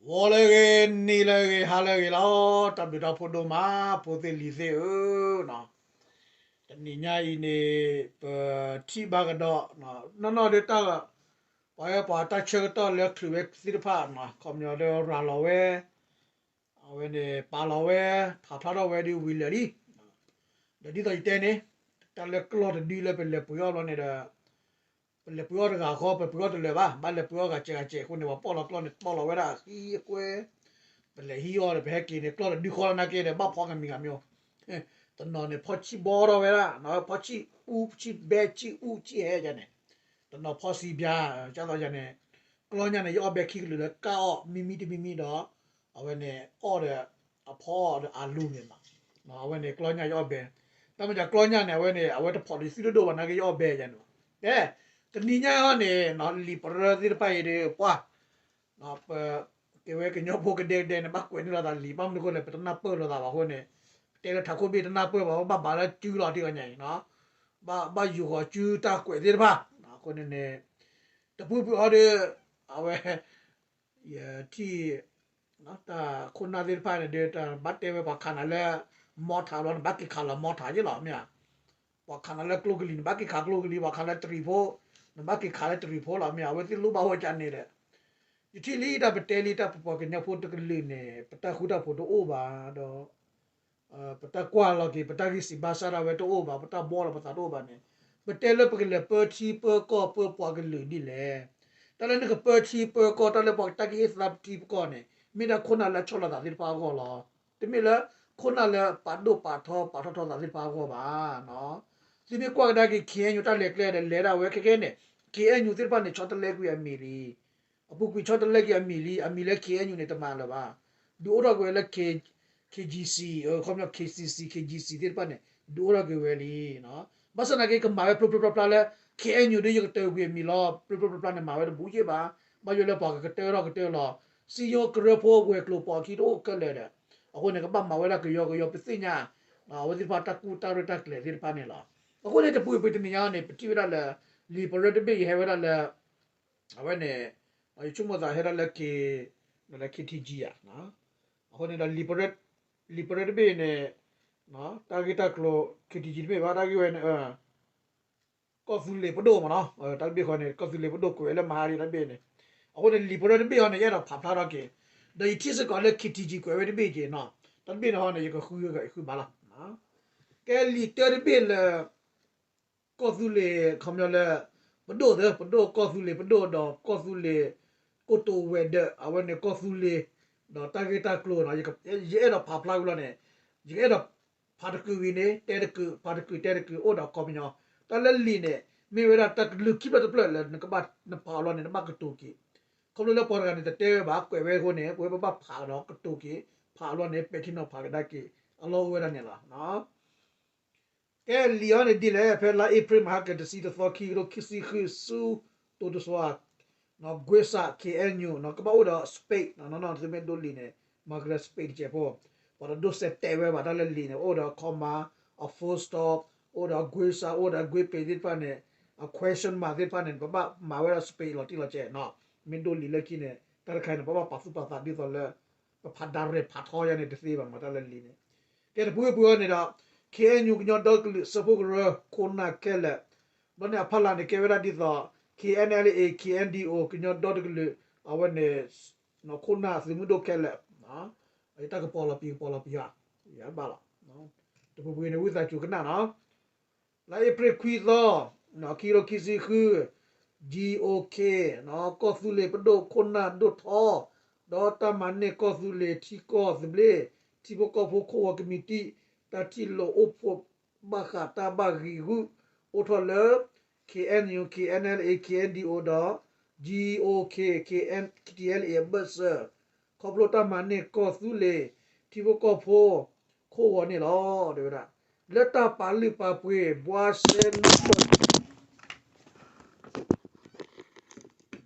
ဂီၤလၢအဂ့ၤ, နံၤလၢအဂ့ၤ, ဟါလၢအဂ့ၤလီၤ. တၢ်ဘျုးတၢ်ဖှိၣ်ဒိၣ်မး ဖိသ့ၣ်လံၤသ့ၣ်ဧၢ, တနံၤညါအံၤန့ၣ် ပထံၣ်ဘၣ်ကဒီး နီၢ်နီၢ်ဒီးတၢ် ပှၤဝဲပှၤတၢ်ဆၢကတီၢ်လၢချုးဝဲသ့ၣ်တဖၣ် ခီပညီဒီးရၤလီၤဝဲ, အဝဲန့ၣ် ပာ်လီၤဝဲ, ဖးဖျါထီၣ်ဝဲဒီးဝံၤလၢာ်လံ. ဒီးဒ်သိးယတဲန့ၣ်, တၢ်လၢကျီၢ်တဒုလၢပလဲၤပှ့ၤအီၣ်ဘျီန့ၣ်ဒီး ပလဲၤပှ့ၤအီၣ်တဂၤဃီ ပပှ့ၤအီၣ်တလၢာ်ဘၣ်, ဘၣ်လဲၤပှ့ၤအီၣ်ဂၤစဲးဂၤစဲးအဃိန့ၣ် ပှၤပီၣ်လီၤကျီၢ်န့ၣ် ပီၣ်လီၤဝဲဒၣ်အဃံအကွဲ, ပလဲၤဟံးအီၣ်ဒီး ပဟဲက့ၤန့ၣ် ကျီၢ်တဒုဃီလီၤနာ်က့ဒီး ဘၣ်ဖီဂၤမံၤဂၤမံၤ, တနီၤန့ၣ် ဖီဆံၣ်ဘီထီၣ်ဝဲဒၣ်, ဖီဆံၣ်အူဆံၣ်ဘဲဆံၣ်အူဆံၣ်ဟဲ ယန့ၣ်, တနီၤဖီဆံၣ်ဘျါ, ဒ်သိးယန့ၣ်, ကျီၢ်ညါန့ၣ် ယအီၣ်ဘဲခံကလုာ်လၢကၢ်အီၣ်မံမံတမံမံဒီး အဝဲန့ၣ်အီၣ်ဒီး အဖီအီၣ်ဒီးအလူန့ၣ်မး, အဝဲန့ၣ်ကျီၢ်ညါယအီၣ်ဘဲ, တၢ်မ့ၢ်ကၢ်ကျီၢ်ညါန့ၣ် အဝဲန့ၣ် အဝဲတဖိးလံၤသုတဒိၣ်ဘၣ်နာ်က့ ယအီၣ်ဘဲယန့ၣ်လီၤ. ကဲ, တနံၤညါအံၤန့ၣ် လံာ်ပရၢသ့ၣ်တဖၣ်အံၤဒီး ပှၤ ပ ကဲဝဲကညီဖိကဒဲကဒဲန့ၣ် ဘၣ်ကွဲးန့ၢ်လိာ်သးလံာ်, ဘၣ်မနုၤအဃိလဲၣ် ပတနၢ်ပၢၢ်လိာ်သးဘၣ်အဃိန့ၣ်, ပတဲလၢထးခိၣ်ဘ့ၣ်တနၢ်ပၢၢ်ဘၣ်, ဘၣ်ဘၣ်လၢစုလီၤတံၢ်အီၤညါအံၤ, ဘၣ်ယူၤဃီၤစုတၢ်ကွဲးသ့ၣ်တဖၣ်, အဃိန့ၣ်န့ၣ်, တပူၤပူၤအီၤဒီး, အဝဲ ယထံၣ် တၢ်ခိၣ်နၢ်သ့ၣ်တဖၣ်န့ၣ်ဒီး ဘၣ်တဲဝဲပှၤခးနၤလၢ မီထးဘျီ နဘၣ်က့ၤခးလီၤမီထးယ့ၣ်လီၤ မ့ၢ်ဧါ, ပှၤခးနၤလၢကျိကလံၤ နဘၣ်က့ၤခးကျိကလံၤ, ပှၤခးလၢတရံးဖိ, နဘၣ်က့ၤခးလၢတရံးဖိလီၤ မ့ၢ်ဧါ, အဝဲသ့ၣ်လိၣ်ဘၣ်ဝဲကန့ၣ်ဒီး, ယထံၣ်လံတၢ်ပတဲလံ တၢ်ပပှၤကညီဖိတကလုာ်န့ၣ် ပတၢ်ဃူတၢ်ဖိးတအိၣ်ဘၣ်ဒီး ပတၢ်ကွၢ်လီၤက့ၤ ပတၢ်ဂံၢ်စံးဘါစၢ်ဒၣ်ဝဲတအိၣ်ဘၣ်, ပတၢ်ဘှီလီၤပသးတအိၣ်ဘၣ်န့ၣ်, ပတဲလၢပကလဲၤပၢထံပၢကီၢ်ပၢပှၤကလုာ်ဒ်လဲၣ်. တၢ်လၢနကပၢထံပၢကီၢ် တၢ်လၢပှၤတၢ်ကဟ့ၣ်သါပထံပကီၢ်န့ၣ် မ့ၢ်ဒၣ်ခိၣ်နၢ်လၢအဆီၣ်လီၤသးသ့ၣ်တဖၣ်အဂီၢ်လီၤ. တမ့ၢ်လၢ ခိၣ်နၢ်လၢပာ်ဒိၣ်ပာ်ထီပာ်ထီၣ်ထီသးသ့ၣ်တဖၣ်အဂီၢ်ဘၣ်. သုမ့ၢ်ကွၢ်ကဒါက့ၤ ခ့ၣ်အဲၣ်ယူၣ် တၢ်လဲၤကျဲဒီး လဲၤဒၣ်ဝဲခဲကဲန့ၣ်, ခ့ၣ်အဲၣ်ယူၣ် သ့ၣ်တဖၣ်န့ၣ် ဆီတလဲကွံာ်အမံၤလံ အပူၤကွံာ်ဆီတလဲကွံာ်အမံၤလံ, အမံၤလၢ ခ့ၣ်အဲၣ်ယူၣ် န့ၣ် တမၤလၢၤဘၣ်. ဒုးအိၣ်ထီၣ်ကွံာ်ဝဲလၢ ခ့ၣ်ကၠံၣ်စံၣ်, ခီပညီ ခ့ၣ်စံၣ်စံၣ်, ခ့ၣ်ကၠံၣ်စံၣ် သ့ၣ်တဖၣ်န့ၣ် ဒုးအိၣ်ထီၣ်ကွံာ်ဝဲလံ. ဘၣ်ဆၣ်သနာ်က့ ကမၤဝဲဖျိဖျိဖျါဖျါလၢ ခ့ၣ်အဲၣ်ယူၣ် ဒီးယကတၢၢ်ကွံာ်အမံၤလီၤ. ဖျိဖျိဖျါဖျါန့ၣ် မၤဝဲတဘူးယ့ၢ်ဘၣ်. ဘၣ်ယိၣ်လၢပှၤကကတၢၢ်ထီၣ်ကတၢၢ်လီၤ. စံယိကရၢဖိဝဲၤကျိၤပိာ်အခံတအိၣ်ခဲလၢာ်ဒီး, အဃိန့ၣ် ကဘၣ်မၤဝဲဒၣ်ကယီကယီ ပသ့ၣ်ညါ အဝဲသ့ၣ်တဖၣ်တၢ်ကူၣ်တၢ်ရဲၣ်တၢ်ကျဲၤသ့ၣ်တဖၣ်န့ၣ်လီၤ. အဃိန့ၣ် တပူၤပူၤတနံၤညါန့ၣ် ပထံၣ်ဝဲဒၣ်လၢ လံာ်ပရၢတဘ့ၣ်အံၤဟဲဝဲဒၣ်လၢ အဝဲန့ၣ် ယဆိကမိၣ်သးဟဲဒၣ်လၢ လၢ ခ့ၣ်ထံၣ်ကၠံၣ် ဧါ. အဃိန့ၣ်ဒီး လံာ်ပရၢတဘ့ၣ်န့ၣ် တၢ်ဂ့ၢ်တၢ်ကျိၤ ခ့ၣ်ထံၣ်ကၠံၣ် တမ့ၢ်ဘၣ် တၢ်ဂ့ၢ်ဝဲန့ၣ် ကီၢ်သူလ့ၤပဒိၣ်မ့ၢ်နီၤ, တၢ်တဘ့ၣ်ဃီန့ၣ် ကီၢ်သူလ့ၤပဒိၣ်ကွဲးဝဲလၢမဟါလံ တၢ်တဘ့ၣ်န့ၣ်, အဃိန့ၣ် လံာ်ပရၢတဘ့ၣ်အံၤန့ၣ် ယအဲၣ်ဒိးဖးဖျါထီၣ်က့ၤ, ဒီးယထံၣ်စ့ၢ်ကီးလၢ ခ့ၣ်ထံၣ်ကၠံၣ် ကွဲးဝဲတဘ့ၣ်က့ၤနီၤ, တၢ်တဘ့ၣ်န့ၣ်ဟီန့ၣ် ယကဃုဂ့ၤဃုဘၣ်လီၤ. ကဲလံာ်တၢတဘ့ၣ်လၢ ကီၢ်သူလ့ၤ ခီပညီလၢ ပဒိၣ်သၢ ပဒိၣ်ကီၢ်သူလ့ၤပဒိၣ်ဒီးကီၢ်သူလ့ၤ ကိတိာ်ဝဲၤဒၢး အဝဲန့ၣ် ကီၢ်သူလ့ၤ ဒီးတၢ်ဂ့ၢ်တၢ်ကျိၤနီၤ, ယအဲၣ်ဒိးဖးဖျါဝံၤလီၤန့ၣ်, ယကအဲၣ်ဒိး ဖးတကုာ်ဝံၤန့ၣ် တဲတကုာ် ဖးတကုာ်တဲတကုာ် အိၣ်ဒီးခီပညီ, တၢ်လၢလံာ်န့ၣ် မ့ၢ်ဝဲဒၣ်တၢ်ကလုၢ်ခံဖျၢၣ်တဖျၢၣ်လၢနကဘၣ်နဖးအီၤလီၤန့ၣ် နဘၣ်ကတိၤက့ၤ, ခီဖျိလၢပှၤတဂၤန့ၣ် တတဲဝဲဘၣ် ကွဲးဝဲအဃိန့ၣ် ပဝဲပဘၣ်ဖးဒီးကတိၤက့ၤ, ဖးအီၤလီၤန့ၣ် ပဲာ်ထံနီၤဖးကဒါက့ၤ အလီၢ်အိၣ်ဝဲဒၣ်န့ၣ်လီၤ. ကဲလံာ်အံၤန့ၣ်ဒ်လဲၣ်, ဖဲလါအ့ဖြ့ၣ်မဟါကတဆံတသီ ခံကထိခံဆံဃု ဆူတိၤတစွၤ ကွ့စး ခ့ၣ်အဲၣ်ယူၣ် ကဘၣ်အိၣ်ဒီး space နီၤ, နီၤ နီၤ သုမ့ၢ်ဒိလံာ်န့ၣ် မၤကရၢ space တစဲးဖိ, ပှၤတဒိးစဲးတဲာ်ဝဲဘၣ် တၢ်လၢလံာ်န့ၣ် အိၣ်ဒီး comma, အ full stop, အိၣ်ဒီးကွ့စး အိၣ်ဒီးကွ့ပ့ၤသ့ၣ်တဖၣ်န့ၣ်, အ question mark သ့ၣ်တဖၣ်န့ၣ် ပဘၣ်မၤဝဲဒၣ် space လီၤတံၢ်လီၤဆဲးနီၤ, မ့ၢ်ဒိလံာ်လၢခံန့ၣ် တၢ်တခါန့ၣ် ပဘၣ်ပာ်သူၣ်ပာ်သးဒ်သိးလၢ ပဖးဒၣ်ရဲၣ်ဖးထီယါန့ၣ်တသ့ဘၣ်မး တၢ်လၢလံာ်န့ၣ်, ကဲတပူၤပူၤအံၤန့ၣ်ဒီး ခ့ၣ်အဲၣ်ယူၣ် ကညီဒီတကလုာ် စၢဖှိၣ်ကရၢ ခိၣ်နၢ်ခဲလၢာ်, ဘျီန့ၣ်အဖီလာ်န့ၣ် ကဲဝဲဒၣ်ဒ်သိး ခ့ၣ်အဲၣ်ယူၣ် ခ့ၣ်အဲၣ်ယူၣ် ကညီဒီတကလုာ် အဝဲန့ၣ် ခိၣ်နၢ်သုးမုၢ်ဒိၣ်ခဲလၢာ်, တၢ်ကပီၤလီၤပံၤကပီၤလီၤပံၤဧါ, ယဘၣ်လီၤ, တပူၤပူၤအံၤန့ၣ် ဝံသးစူၤကနၣ်နီၤ လါအ့ဖြ့ၣ်ခွံသီ, ခံကထိခံဆံဃု, ကၠံၣ်အိၣ်ခ့ၣ်, ကီၢ်သူလ့ၤပဒိၣ်ခိၣ်နၢ်ဒိၣ်ထီ, ဒီးတၢ်မၤန့ၢ်ကီၢ်သူလ့ၤထံကီၢ်သဘျ့, ထံဖိကီၢ်ဖိခိၣ်ဂီၤကမံးတံာ်, တၢ်ထံၣ်လိာ်အိၣ်ဖှိၣ်ဘၣ်ဃးတၢ်ဘၣ်ဂံာ်ဂူာ်အိၣ်ထီၣ်လၢ ခ့ၣ်အဲၣ်ယူၣ်, ခ့ၣ်အဲၣ်ယူၣ် ခ့ၣ်အဲၣ်ယူၣ် ဒီး ကၠံၣ်အိၣ်ခ့ၣ်, ခ့ၣ်အဲၣ်ယူၣ် ခ့ၣ်အဲၣ်ယူၣ် အဘၢၣ်စၢၤ, ခီဖျိတၢ်မၤန့ၢ်ကီၢ်သူလ့ၤ ထံဖိကီၢ်ဖိ ခိၣ်ဂီၤန့ၣ်လီၤ တဲဝဲဒၣ်, လၢတၢ်ပာ်လုၢ်ပာ်ပှ့ၤ ဘှါရှဲလုၢ် ခီ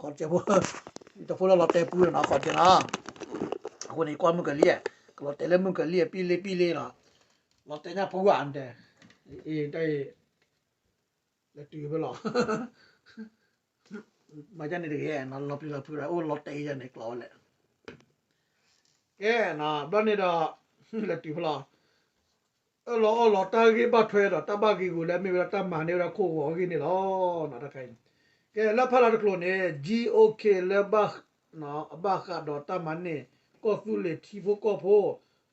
ကဲဖိ, တဖိလၢလီၤတဲာ်ပူၤနီၤ ခီကဲနီၤ, အဃိန့ၣ် ကွၢ်မုၢ်ကလံၢ်, ကလီၤတဲာ်လၢမုၢ်ကလံၢ် ပံလ့ပံလ့နီၤ, လီၤတဲာ်ညါပူၤဧါတဲ, အ့ တၢ်အံၤ လဲၤတုၤဖဲလီၤ, မၤဒ်န့ၣ်တဂ့ၤ, လီၤပျံၤလီၤဖုးဒီး အိၣ်လီၤတဲာ်ယၤန့ၣ် ကျီဝဲလဲၣ်, ကဲ, ဘျီန့ၣ်ဒီး လဲၤတုၤဖဲလီၤ အၢၣ်လီၤအီလီၤတၢ်ဂ့ၢ်ဘၣ်ထွဲဒီးတၢ်ဘၣ်ဂ့ၢ်ဂူာ်လၢအမ့ၢ်ဝဲဒၣ်တၢ်မၤန့ၢ်ဝဲဒၣ်ခိၣ်ဂီၤအဂ့ၢ်န့ၣ်လီၤ. တခါအံၤ ကဲ လၢဖးလီၤတကျိၤန့ၣ် GOK လၢ အဘၣ်ဃးဒီးတၢ်မၤန့ၢ်ကီၢ်သူလ့ၤထံဖိကီၢ်ဖိ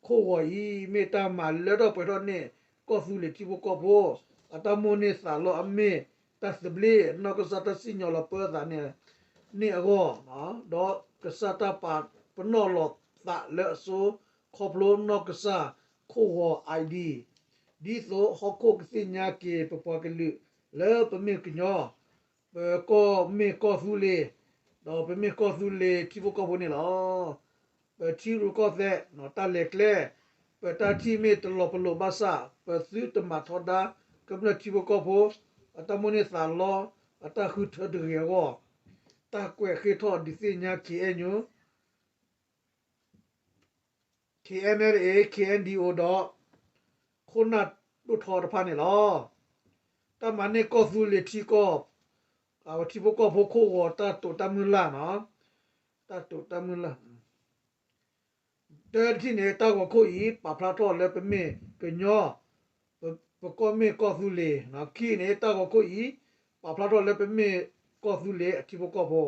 ခိၣ်ဂီၤအံၤ မ့ၢ်တၢ်မၤလၢထီၣ်ပှဲၤထီၣ်န့ၢ် ကီၢ်သူလ့ၤထံဖိကီၢ်ဖိ အတၢ်မိၣ်န့ၢ်သးလီအမ့ၢ်တၢ်သဘျ့ နီၢ်ကစၢ်တၢ်စံၣ်ညီၣ်လီၤပၢသးန့ၣ် န့ၣ်အဂီၢ်, ဒီးကစၢ်တၢ်ပာ်ပနီၣ်လိာ်သးလၢအစိ ခီဖျိနီၢ်ကစၢ်ခိၣ်ဂီၤ ID ဒ်သိးဟီၣ်ခိၣ်ကသ့ၣ်ညါက့ၤပပှၤကလုာ်လၢပမ့ၢ်ကညီ ပကီၢ်မ့ၢ်ကီၢ်သူလ့ၤ, ဒီးပမ့ၢ်ကီၢ်သူလ့ၤထံဖိကီၢ်ဖိန့ၣ်လီၤ. ပထံရူၢ်ကီၢ်သဲးတၢ်လဲၤကျဲ, ပတၢ်ထံၣ်မ့ၢ်တလီၤပလိာ်ဘၣ်ဆၣ် ပသုတမၤထီဒါ ကမျၢၢ်ထံဖိကီၢ်ဖိ အတၢ်မိၣ်န့ၢ်သးလီ အတၢ်ဃုထၢတဂ့ၤအဂီၢ်, တၢ်ကွဲးဃ့ထီၣ်ဒုးသ့ၣ်ညါ KNU KNLA KNDO ဒီး ခိၣ်နၢ်ဒိၣ်ထီတဖၣ်န့ၣ်လီၤ. တၢ်မၤန့ၢ်ကီၢ်သူလ့ၤထံကီၢ်, ထံဖိကီၢ်ဖိခိၣ်ဂီၤတၢ်တိာ်တၢ်မုၢ်လၢ်န့ၣ်, တၢ်တိာ်တၢ်မုၢ်လၢ် တထံၣ်န့ၣ် တၢ်ဂီၤခိၣ်အံၤ ပာ်ဖျါထီၣ်လၢပမ့ၢ်ကညီ, ပကီၢ်မ့ၢ်ကီၢ်သူလ့ၤ, ခံန့ၣ် တၢ်ဂီၤခိၣ်အံၤ ပာ်ဖျါထီၣ်လၢပမ့ၢ်ကီၢ်သူလ့ၤအထံဖိကီၢ်ဖိ,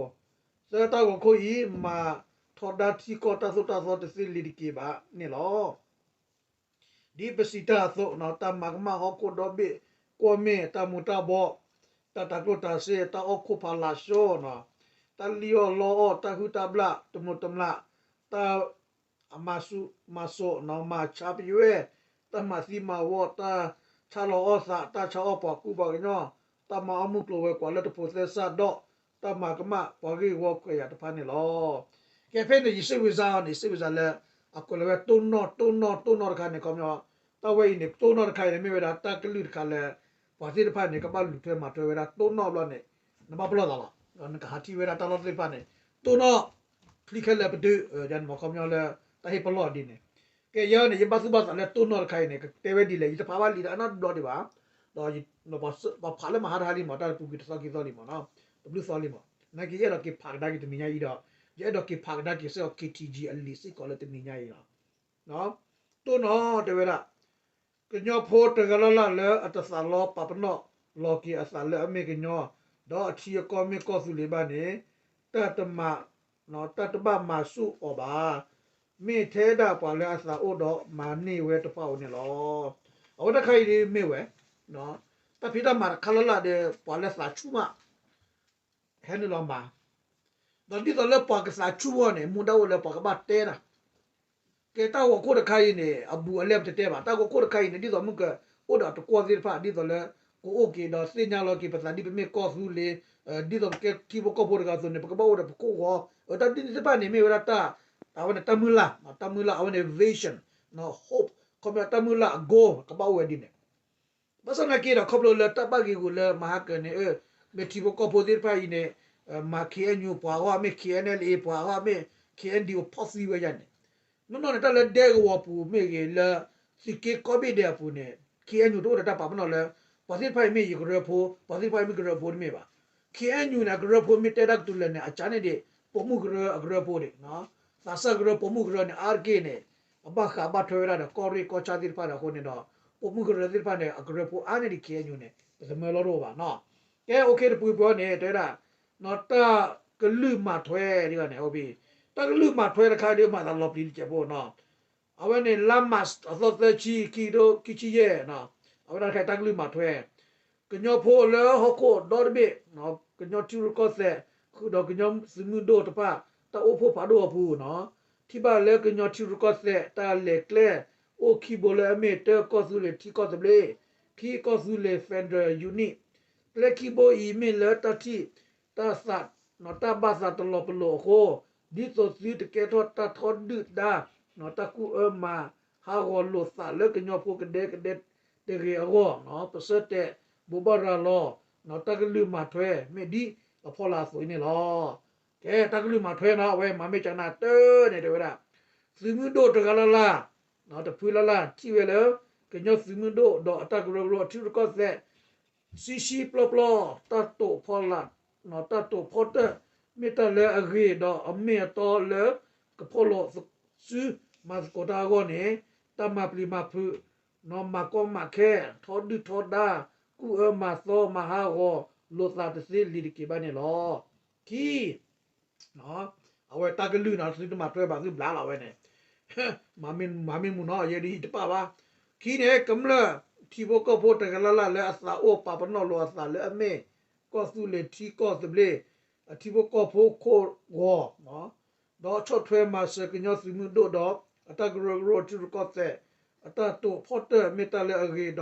သၢ တၢ်ဂီၤခိၣ်အံၤ မၤထီဒါထံကီၢ်တၢ်သိၣ်တၢ်သီတသ့လံၤတက့ၢ်ဘၣ်န့ၣ်လီၤ. ဒ်ပစံးတၢ်အသိး တၢ်မၤကမၣ်ဟီၣ်ခိၣ်ဒီဘ့ၣ် ကွီၢ်မ့ၢ်တၢ်မူၤတၢ်ဘှီး, တၢ်တၤကျိၣ်တၤစ့, တၢ်အီၣ်ခိၣ်ဖးလးစိ, တၢ်လံၣ်အီၣ်လီအီၣ်, တၢ်ဟုၣ်တၢ်ဘျၣ်, တမုာ်တမျၢ်, တၢ် အမၤစူးမၤစိးန့ၣ် မၤဆါပယွဲၢ်, တၢ်မၤသံမၤဝီ, တၢ်ဆါလီၤအီၣ်သး, တၢ်ဆါအီၣ်ပှၤကူပှၤကညီ, တၢ်မၤအီၣ်မုၢ်ကျိၤဝဲၤကွာ်လၢတဖိးသဲစးဒီး တၢ်မၤကမၣ်ပှၤဂ့ၢ်ဝီခွဲးယာ်တဖၣ်န့ၣ်လီၤ. ကဲ ဖဲန့ၣ် ယစ့ၣ်ဝံၤစါအီၤန့ၣ် စ့ၣ်ဝံၤစါလၢ အကွဲးလီၤဝဲတိၢ်နီၣ် တိၢ်နီၣ် တိၢ်နီၣ်တခါန့ၣ် ခီပညီ တၢ်ဝဲအံၤန့ၣ် တိၢ်နီၣ်တခါအံၤန့ၣ် မ့ၢ်ဝဲဒၣ်တၢ်ကလုၢ်တခါလၢ ပှၤသ့ၣ်တဖၣ်န့ၣ် ကဘၣ်လူၤထွဲမၤထွဲဝဲဒၣ်တိၢ်နီၣ်ဘျီန့ၣ် နဘၣ်ပလီၢ်သးလီၤ. နကဟးထံၣ်ဝဲဒၣ်တၢ်လီၢ်သ့ၣ်တဖၣ်န့ၣ် တိၢ်နီၣ် ချံခဲလၢာ်ပတုာ် ယန့ၣ်မ့ၢ်ခီပညီလၢ တၢ်ဟ့ၣ်ပလီၢ်ဒ်န့ၣ်. ကဲ ယဲန့ၣ် ယဘၣ်သူၣ်ဘၣ်သးလၢတိၢ်နီၣ်တခါအံၤန့ၣ် ကတဲဝဲဒ်လဲၣ် ယတဖးဘၣ်လံာ်ဒီးအနီတဘျီဒံးဘၣ်. ဒီးပှၤဖးလၢမဟါတဟါလံမး တၢ်ပူၤကွံာ်တသီခံသီလံမးနီၤ, တဘျုးသီလံမး, နာ်က့ယအဲၣ်ဒိးက့ၤဖးကဒါက့ၤတနံၤညါအံၤဒီး ယအဲၣ်ဒိးက့ၤဖးကဒါက့ၤစ့ၢ်ကီး KTG အလံာ်စ့ၢ်ကီးလၢတနံၤညါအံၤလီၤ. တိၢ်နီၣ်တဲဝဲဒၣ် ကညီဖိတဂၤလၢ်လၢ်လၢအတသးလီပာ်ပနီၣ်လီၤက့ၤအသးလၢအမ့ၢ်ကညီ, ဒီးအထံအကီၢ်မ့ၢ်ကီၢ်သူလ့ၤဘၣ်န့ၣ် တၢ်တမၤ, တၢ်တဘၣ်မၤဆူၣ်အီၤဘၣ်. မ့ၢ်ထဲဒၣ်ပှၤလၢအသးအိၣ်ဒီးမၤန့ၢ်ဝဲတဖၣ်ဧိၤန့ၣ်လီၤ. အဝဲတၢ်ခါအံၤဒ်မ့ၢ်ဝဲ တၢ်ဖံးတၢ်မၤတခါလၢ်လၢ်ဒီး ပှၤလၢသးဆူၣ်မး ဟဲနုာ်လီၤမၤ, ဒီးဒ်သိးလၢပှၤကသးဆူၣ်အဂီၢ်န့ၣ် မူဒါအိၣ်လၢပှၤကဘၣ်တဲတၢ်, ကဲတၢ်ဂီၤခိၣ်တခါအံၤန့ၣ် အဘူးအလဲပတတဲဘၣ်, တၢ်ဂီၤခိၣ်တခါအံၤန့ၣ် ဒ်သိးမုၢ်ကအိၣ်ဒီးတကွီၢ်သ့ၣ်တဖၣ် ဒ်သိးလၢ ကအိၣ်က့ၤဒီးသ့ၣ်ညါလီၤက့ၤပသးဒ်ပမ့ၢ်ကီၢ်သူလ့ၤ, ဒ်သိးပကဲထံဖိကီၢ်ဖိတဂၤအသိးန့ၣ် ပကဘၣ်အိၣ်ဒီးပခိၣ်ဂီၤ, တၢ်ဒ်န့ၣ်သ့ၣ်တဖၣ်န့ၣ် မ့ၢ်ဝဲဒၣ်တၢ်, အဝဲန့ၣ်တၢ်မုၢ်လၢ်, တၢ်မုၢ်လၢ် အဝဲန့ၣ် vision, hope, ခီပညီတၢ်မုၢ်လၢ်အ goal ကဘၣ်အိၣ်ဝဲဒ်န့ၣ် ဘၣ်ဆၣ်သနာ်က့ဒီး ခီဖျိလၢတၢ်ဘၣ်ဂ့ၢ်ဂူာ်လၢမၤဟးကၢၤန့ၣ် မ့ၢ်ထံဖိကီၢ်ဖိသ့ၣ်တဖၣ်အံၤန့ၣ် မၤ KNU ပှၤအဂီၢ်မ့ၢ် KNLA ပှၤအဂီၢ်မ့ၢ် KNDO ဖီၣ်သံဝဲယၤန့ၣ်, နီၢ်နီၢ်န့ၣ် တၢ်လၢဒဲကဝီၤပူၤမ့ၢ်ဂ့ၤ လၢသုးက့ကီၢ်ဘ့ၣ်ဒဲးအပူၤန့ၣ် KNU တအိၣ်ဒီးတၢ်ပာ်ပနီၣ်လၢ ပှၤသ့ၣ်တဖၣ်အံၤမ့ၢ်ယကရၢဖိ ပှၤသ့ၣ်တဖၣ်အံၤမ့ၢ်ကရၢဖိတမ့ၢ်ဘၣ်. KNU န့ၣ် အကရၢဖိမ့ၢ်တဲတၢ်ကတုၤလၢာ်န့ၣ် အကၢန့ၣ်ဒံး ပိာ်မုၣ်ကရၢအကရၢဖိန့ၣ် သးစၢ်ကရၢပိာ်မုၣ်ကရၢန့ၣ် အါတက့ၢ်န့ၣ် အဘၣ်ဃးဘၣ်ထွဲဝဲဒၣ်ဒီးကီၢ်ရ့ၣ်ကီၢ်ဆၣ်သ့ၣ်တဖၣ်န့ၣ်အဃိန့ၣ်ဒီး ပိာ်မုၣ်ကရၢသ့ၣ်တဖၣ်န့ၣ် အကရၢဖိအါန့ၢ်ဒံး KNU န့ၣ် ပသမၢလီၤတအိၣ်ဘၣ်နီၤ. ကဲ အိၣ်ခ့တပူၤပှၤန့ၣ် တဲဝဲဒၣ် တၢ်ကလုၢ်မၤထွဲဒ်န့ၣ် အိၣ်ဘ့ၣ် တၢ်ကလုၢ်မၤထွဲတခါဒီး မၤသးလီၤပျံၤတစဲးဖိနီၤ. အဝဲန့ၣ် လါမၢ်ၡး အသီသၢဆံ ခံကထိခံဆံယဲၢ် အဝဲဒၣ်တခါတၢ်ကလုၢ်မၤထွဲ ကညီဖိလၢဟီၣ်ခိၣ်ဒီတဘ့ၣ် ကညီထံရူၢ်ကီၢ်သဲး ဃုာ်ဒီးကညီသုးမုၢ်ဒိၣ်တဖၣ် တၢ်အိၣ်ဖှိၣ်ဖးဒိၣ်အပူၤနီၤ, ထံၣ်ဘၣ်လၢကညီထံရူၢ်ကီၢ်သဲး တၢ်လဲၤကျဲ အိၣ်ခံဘိလၢအမ့ၢ် တၢ ကီၢ်သူလ့ၤ ထံကီၢ်သဘျ့, ခံ ကီၢ်သူလ့ၤ Federal Unit, ကျဲခံဘိအံၤမ့ၢ်လၢတၢ်ထံၣ် တၢ်သး တၢ်ဘၣ်သးတလီၤပလိာ်အဃိ, ဒ်သိးသုတကဲထီၣ်တၢ်ထီဒုၣ်ဒါ တၢ်ကူၣ်အၢမၤဟးဂီၤလိာ်သးလၢကညီဖိကဒဲကဒဲတဂ့ၤအဂီၢ်, ပဆၢတဲာ်ဘိးဘၣ်ရၤလီၤ တၢ်ကလုၢ်မၤထွဲ မ့ၢ်ဒ်အဖီလာ်အသိးအံၤန့ၣ်လီၤ. ကဲ တၢ်ကလုၢ်မၤထွဲနီၤ အဝဲမၤမ့ၢ်ကနၣ်တၢ်န့ၣ် တဲဝဲဒၣ် သုးမုၢ်ဒိၣ်တဂၤလၢ်လၢ် တဖုလၢ်လၢ် ထံၣ်ဝဲလၢ ကညီသုးမုၢ်ဒိၣ်ဒီးအတၢ်ကရၢကရိအထံရူၢ်ကီၢ်သဲး ဆံးဆံးပျီပျီ တၢ်တိာ်ဖီလာ် တၢ်တိာ်ဖီတၢၢ် မ့ၢ်တၢ်လၢအဂ့ၤဒီးအမ့ၢ်အတီလၢ ကဖီၣ်လိာ်စု မၤသကိးတၢ်အဂီၢ်န့ၣ် တၢ်မၤပျံၤမၤဖုး, မၤကီမၤခဲ, ထီဒုၣ်ထီဒါ, ကူၣ်အၢမၤသီမၤဟးဂီၤ, လိာ်သးတသ့လံၤတက့ၤဘၣ်န့ၣ်လီၤ. ခံ အဝဲတၢ်ကလုၢ်နီၤ သုတမၤထွဲဘၣ်သုဘျါလီၤဝဲန့ၣ် မၤမ့ၢ်မူနီၤ ယဲဒ်အံၤတပၣ်ဘၣ်. ခံန့ၣ် ကမျၢၢ်ထံဖိကီၢ်ဖိတဂၤလၢ်လၢ်လၢအသးအိၣ်ပာ်ပနီၣ်လိာ်အသးလၢအမ့ၢ် ကီၢ်သူလ့ၤထံကီၢ်သဘျ့ အထံဖိကီၢ်ဖိခိၣ်ဂီၤ ဒီးဆီၣ်ထွဲမၤစၢၤကညီသုးမုၢ်ဒိၣ်ဒီး အတၢ်ကရၢကရိထံရူၢ်ကီၢ်သဲး အတၢ်တိာ်ဖီၣ်တၢၢ်မ့ၢ်တၢ်လၢအဂ့ၤဒီး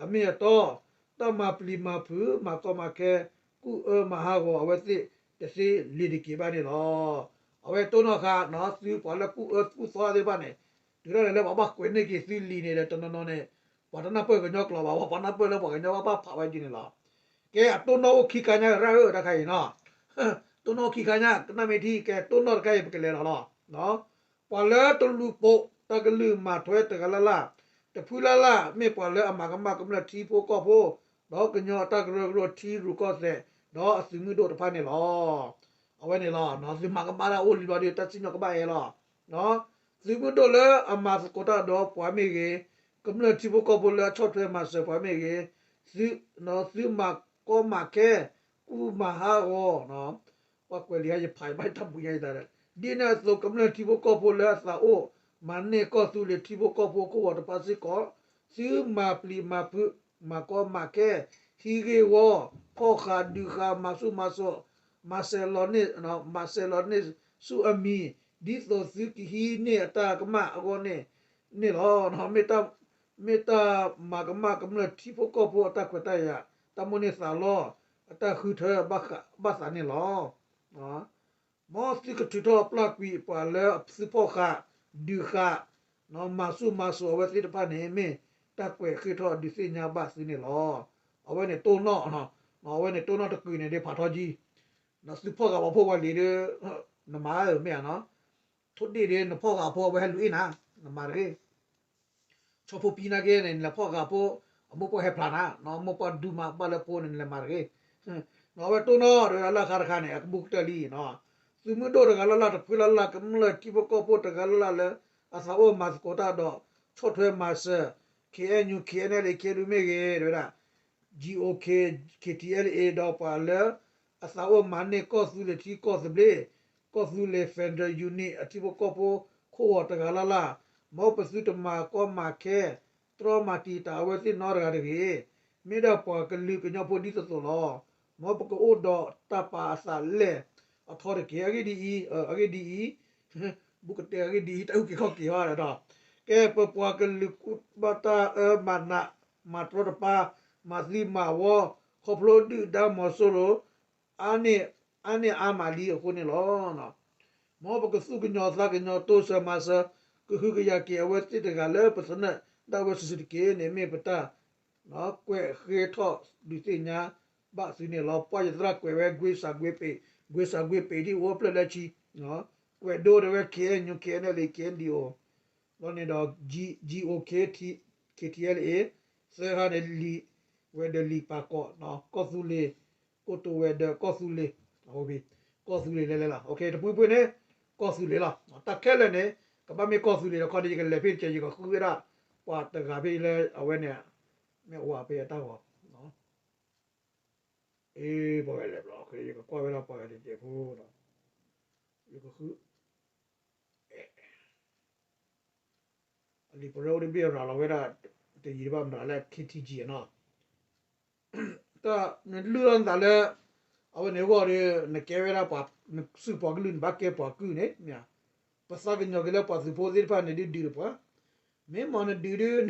အမ့ၢ်အတီ တၢ်မၤပျံၤမၤဖုး မၤကီမၤခဲ ကူၣ်အၢမၤဟးဂီၤအဝဲသ့ၣ်တသ့လံၤတက့ၤဘၣ်န့ၣ်လီၤ. အဝဲတိၢ်နီၣ်ဃာ် သုပှၤလၢကူၣ်အၢကူၣ်သီသ့ၣ်တဖၣ်န့ၣ် တုၤဒၣ်လဲာ်လၢပှၤဘၣ်ကွဲးန့ၢ်က့ၤသုလံၤန့ၣ်ဒီး တနီၤနီၤန့ၣ် ပှၤတနၢ်ပၢၢ်ကညီကျိာ်ဘၣ် ပှၤတနၢ်ပၢၢ်လၢပှၤကညီဘၣ်ဘၣ်ဖးဝဲဒ်န့ၣ်လီၤ. ကဲ အတိၢ်နီၣ်အိၣ်ခံခါညါရၢ်ဧၢ တၢ်ခါအံၤနီၤ တိၢ်နီၣ်အိၣ်ခံခါညါ ကနၣ်မ့ၢ်ထံ ကဲတိၢ်နီၣ်တခါအံၤ ပကလဲၤလီၤလီၤ. ပှၤလၢတလူၤပိာ်တၢ်ကလုၢ်မၤထွဲတဂၤလၢ်လၢ် တဖုလၢ်လၢ် မ့ၢ်ပှၤလၢအမၤကမၣ်ကမျၢၢ်ထံဖိကီၢ်ဖိ ဒီးကညီအတၢ်ကရၢကရိထံရူၢ်ကီၢ်သဲး ဒီးအသုးမုၢ်ဒိၣ်တဖၣ်န့ၣ်လီၤ. အဝဲန့ၣ်လီၤ သုမၤကမၣ်တၢ်အိၣ်လံဘျီဒီး တၢ်စံၣ်ညီၣ်ကဘၣ်အဲၣ်လီၤ. သုးမုၢ်ဒိၣ်လၢအမၤသကိးတၢ်ဒီးပှၤမ့ၢ်ဂ့ၤ, ကမျၢၢ်ထံဖိကီၢ်ဖိလၢအဆီၣ်ထွဲမၤစၢၤပှၤမ့ၢ်ဂ့ၤ, သုမၤကီမၤခဲ, ကူၣ်မၤဟးဂီၤ, ပှၤကွဲးလံာ်ဟါယဖးယဘၣ်တၢ်ပူၤညါယသးဒီး ဒ်န့ၣ်အသိး ကမျၢၢ်ထံဖိကီၢ်ဖိလၢအသးအိၣ် မၤန့ၢ်ကီၢ်သူလ့ၤထံဖိကီၢ်ဖိခိၣ်ဂီၤတဖၣ်စ့ၢ်ကီး သုမၤပျံၤမၤဖုး, မၤကီမၤခဲ, ဟံးဂ့ၢ်ဝီ, ဖီၣ်ဃာ်ဒုးဃာ် မၤဆူၣ်မၤစိး, မၤစဲးလီၤန့ၢ်, မၤစဲးလီၤန့ၢ်ဆူအမံၤ, ဒ်သိးသုကဟံးန့ၢ်အတၢ်ကမၣ်အဂီၢ်န့ၣ်န့ၣ်လီၤ. မ့ၢ်တၢ်မၤကမၣ်ကမျၢၢ်ထံဖိကီၢ်ဖိအတၢ်ခွဲးတၢ်ယာ်, တၢ်မိၣ်န့ၢ်သးလီ, အတၢ်ဃုထၢဘၣ်သးန့ၣ်လီၤ. မ်သုကထုးထီၣ်ပျၢ်ကွံာ်ပှၤလၢသုဖီၣ်ဃာ်, ဒုးဃာ်, မၤဆူၣ်မၤစိးအဝဲသ့ၣ်တဖၣ်န့ၣ် မ့ၢ်တၢ်ကွဲးဃ့ထီၣ်ဒုးသ့ၣ်ညါဘၣ်သုန့ၣ်လီၤ. အဝဲန့ၣ်တိၢ်နီၣ်, အဝဲန့ၣ်တိၢ်နီၣ်တကုာ်န့ၣ်ဒ်ဖးထီကံ သုဖီၣ်ဃာ်ပှၤဖိပှၤလံၤဒီး နမၤဧၢမ့ၢ်ဧါနီၤ, ထိၣ်ဒ့ၣ်ဒီးနဖီၣ်ဃာ်ဖိအဝဲဟဲလူၤအ့ၣ်နၤ, နမၤတဂ့ၤ ဆီဖိပံနာ်က့န့ၣ် နလဲၤဖီၣ်ဃာ်ဖိ, အမိၢ်ပှၢ်ဟဲဖျါနၤ, နမိၢ်ပှၢ်ဒုးမၤဘၣ်လၢဖိန့ၣ် နလဲၤမၤတဂ့ၤ. အဝဲတိၢ်နီၣ်တဝဲဒၣ်လၢအခါတခါန့ၣ် အကဘူၣ်ကတၢၢ်လံနီၤ, သုးမုၢ်ဒိၣ်တဂၤလၢ်လၢ် တဖုလၢ်လၢ် ကမျၢၢ်ထံဖိကီၢ်ဖိတဂၤလၢ်လၢ်လၢ အသးအိၣ်မၤသကိးတၢ်ဒီး ဆီၣ်ထွဲမၤစၢၤ ခ့ၣ်အဲၣ်ယူၣ် ခ့ၣ်အဲၣ်ယူၣ် ခ့ၣ်အဲၣ်ယူၣ် မ့ၢ်ဂ့ၤ တဝဲဒၣ် GOK, KTLA ဒီးပှၤလၢ အသးအိၣ်မၤန့ၢ်ကီၢ်သူလ့ၤထံကီၢ်သဘျ့, ကီၢ်သူလ့ၤ Federal Unit အထံဖိကီၢ်ဖိခိၣ်ဂီၤတဂၤလၢ်လၢ်, မ်ပသုတမၤကီမၤခဲ, တြီမၤတံာ်တာ်အဝဲသ့ၣ်နီတဂၤတဂ့ၤ. မ့ၢ်ဒၣ်ပှၤကလုာ်ကညီဖိဒ်သိးသိးလီၤ. မ်ပကအိၣ်ဒီးတၢ်ပာ်အသးလဲၣ်အထီတက့ၢ်. အဂ့ၢ်ဒ်အံၤ, အဂ့ၢ်ဒ်အံၤ, ဘူးကတဲအဂ့ၢ်ဒ်အံၤ တၢ်အုၣ်က့ၤခီၣ်က့ၤဟီဒီး, ကဲပပှၤကလုာ်ကူၣ်ဘၣ်တၢ်အၢမၤနး, မၤတြီတပါ, မၤသံမၤဝီ, ခီဖျိဒုၣ်ဒါမီၤစိရိၤ အါန့ၢ်, အါန့ၢ်အါမးလံအဃိန့ၣ်လီၤ. မ်ပကသူၣ်ကညီၤသးကညီၤ တိစၢၤမၤစၢၤ ကဟုကယာ်က့ၤအဝဲသ့ၣ်တဂၤလၢပသနၢၣ်ဒၣ်ဝဲစုာ်စုာ်တက့ၢ်န့ၣ် မ့ၢ်ပတၢ် ကွဲးဃ့ထီၣ်ဒုးသ့ၣ်ညါဘၣ်သုန့ၣ်လီၤ. ပှၤယသရၣ်ကွဲးဝဲ ကွ့စးကွ့ပ့း, ကွ့စးကွ့ပ့းဒ်အိၣ်ဖျၢၣ်လၢဆံ, ကွဲးဒိတဲဝဲ KNU, KNLA, KNDO လီၤန့ၣ်ဒီး GOK, KTLA, သၢခါန့ၣ် လံာ်ဝဲၤဒၢးလံာ်ပာ်ကီး, ကီၢ်သူလ့ၤ, ကီၢ်တိၤဝဲၤဒၢး ကီၢ်သူလ့ၤ, ကီၢ်သူလ့ၤလဲၤလဲၤလီၤ. တပူၤပူၤန့ၣ် ကီၢ်သူလ့ၤလီၤ. တၢ်ခဲလၢာ်န့ၣ် ကဘၣ်မ့ၢ်ကီၢ်သူလ့ၤဒီးခီဒီး ယကလဲၤဖဲတကဲး ယကဃုဝဲဒၣ် ပှၤတဂၤဖဲလၢအဝဲန့ၣ် မ့ၢ်အဝဲဖဲအတၢ်ဂီၤ အ့ ပှၤဂၤလဲၤဘျီ ယကကွၢ်ဝဲဒၣ်ပှၤဂၤတစဲးဖိဒီး ယကဃု အလံာ်ပရၢအိၣ်တဘ့ၣ်ရၤလီၤဝဲဒၣ် တယံာ်တဘၣ်မတၤလၢ KTG နီၤ, တၢ်နလုၢ်ထီၣ်နသးလၢ အဝဲန့ၣ်အဂီၢ်ဒီး နကဲဝဲဒၣ်ပှၤ နစုပှၤကလုာ် နဘၣ်ကဲပှၤကုၢ်န့ၣ် မ့ၢ်ဧါ, ပသးကညီၤက့ၤလၢပှၤသုးဖိသ့ၣ်တဖၣ်န့ၣ်ဒုးဒုးတပှၤ, မ့ၢ်မ့ၢ်နဒုးဒုး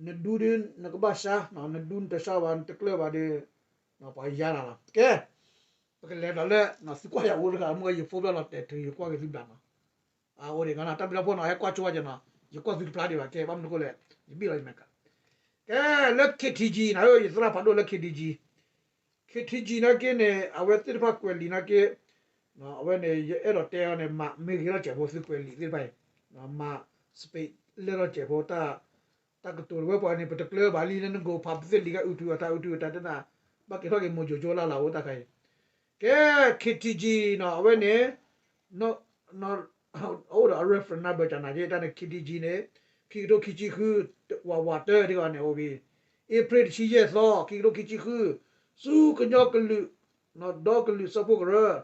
နဒူဒုး နကဘၣ်ဆါ, နဒူနတဆါဘၣ် နတကျၢၢ်ဘၣ်ဒီး ပှၤယါနၤလီၤ. ကဲ ပကလဲၤဒီးလၢ သုကွၢ်ယၤအိၣ်တဂၤ မ့ၢ်ယဖိဘျၣ်လီၤတဲာ်ထုး ယကွၢ်က့ၤသုဘျးနီၤ, အိၣ်ဒံးနီၤ တၢ်ဘျုးတၢ်ဖှိၣ်နီၤ ဟဲကွၢ်ဆိဝဲက့ၤနီၤ, ယကွၢ်သုတဖျါဒံးဘၣ် ကဲ ဘၣ်မနုၤဃိလဲၣ် ယဘံၣ်လီၤယမဲာ်က ကဲ လၢ KTG နီၤ ယသရၣ်ဖးဒိၣ်လၢ KTG, KTG နာ်က့န့ၣ် အဝဲသ့ၣ်တဖၣ်ကွဲးလံာ်နာ်က့ အဝဲန့ၣ် ယအဲၣ်ဒိးတဲအီၤန့ၣ် မၤမ့ၢ်ဂ့ၤထီၣ်စဲးဖိ သုကွဲးလံာ်သ့ၣ်တဖၣ်အံၤ, မၤ space လဲၢ်ထီၣ်စဲးဖိ တၢ်ကတိၤတဝဲပှၤန့ၣ် ပတကျၢၤဘၣ်လံ လၢနကိးဖးပသ့ၣ်လံၤကအုးထုးအတၢ်အုးထုးအတၢ်တနၢ် ဘၣ်ကဲထီၣ်က့ၤမိၢ်ယိၤကၠိလၢ်လၢ်အိၣ်တၢ်ခါအံၤ, ကဲ KTG နီၤ အဝဲန့ၣ် အိၣ်ဒီး reference number ကနၣ်က့ တၢ်န့ၣ် KTG န့ၣ် ခံကထိခံဆံဃု ဝးဝးတၢ ဒ်ဂီၤန့ၣ် အိၣ်ဝံၤ April တဆံယဲၢ်သီ ခံကထိခံဆံဃု ဆူကညီကလုာ် ဒီကလုာ်စၢဖှိၣ်ကရၢ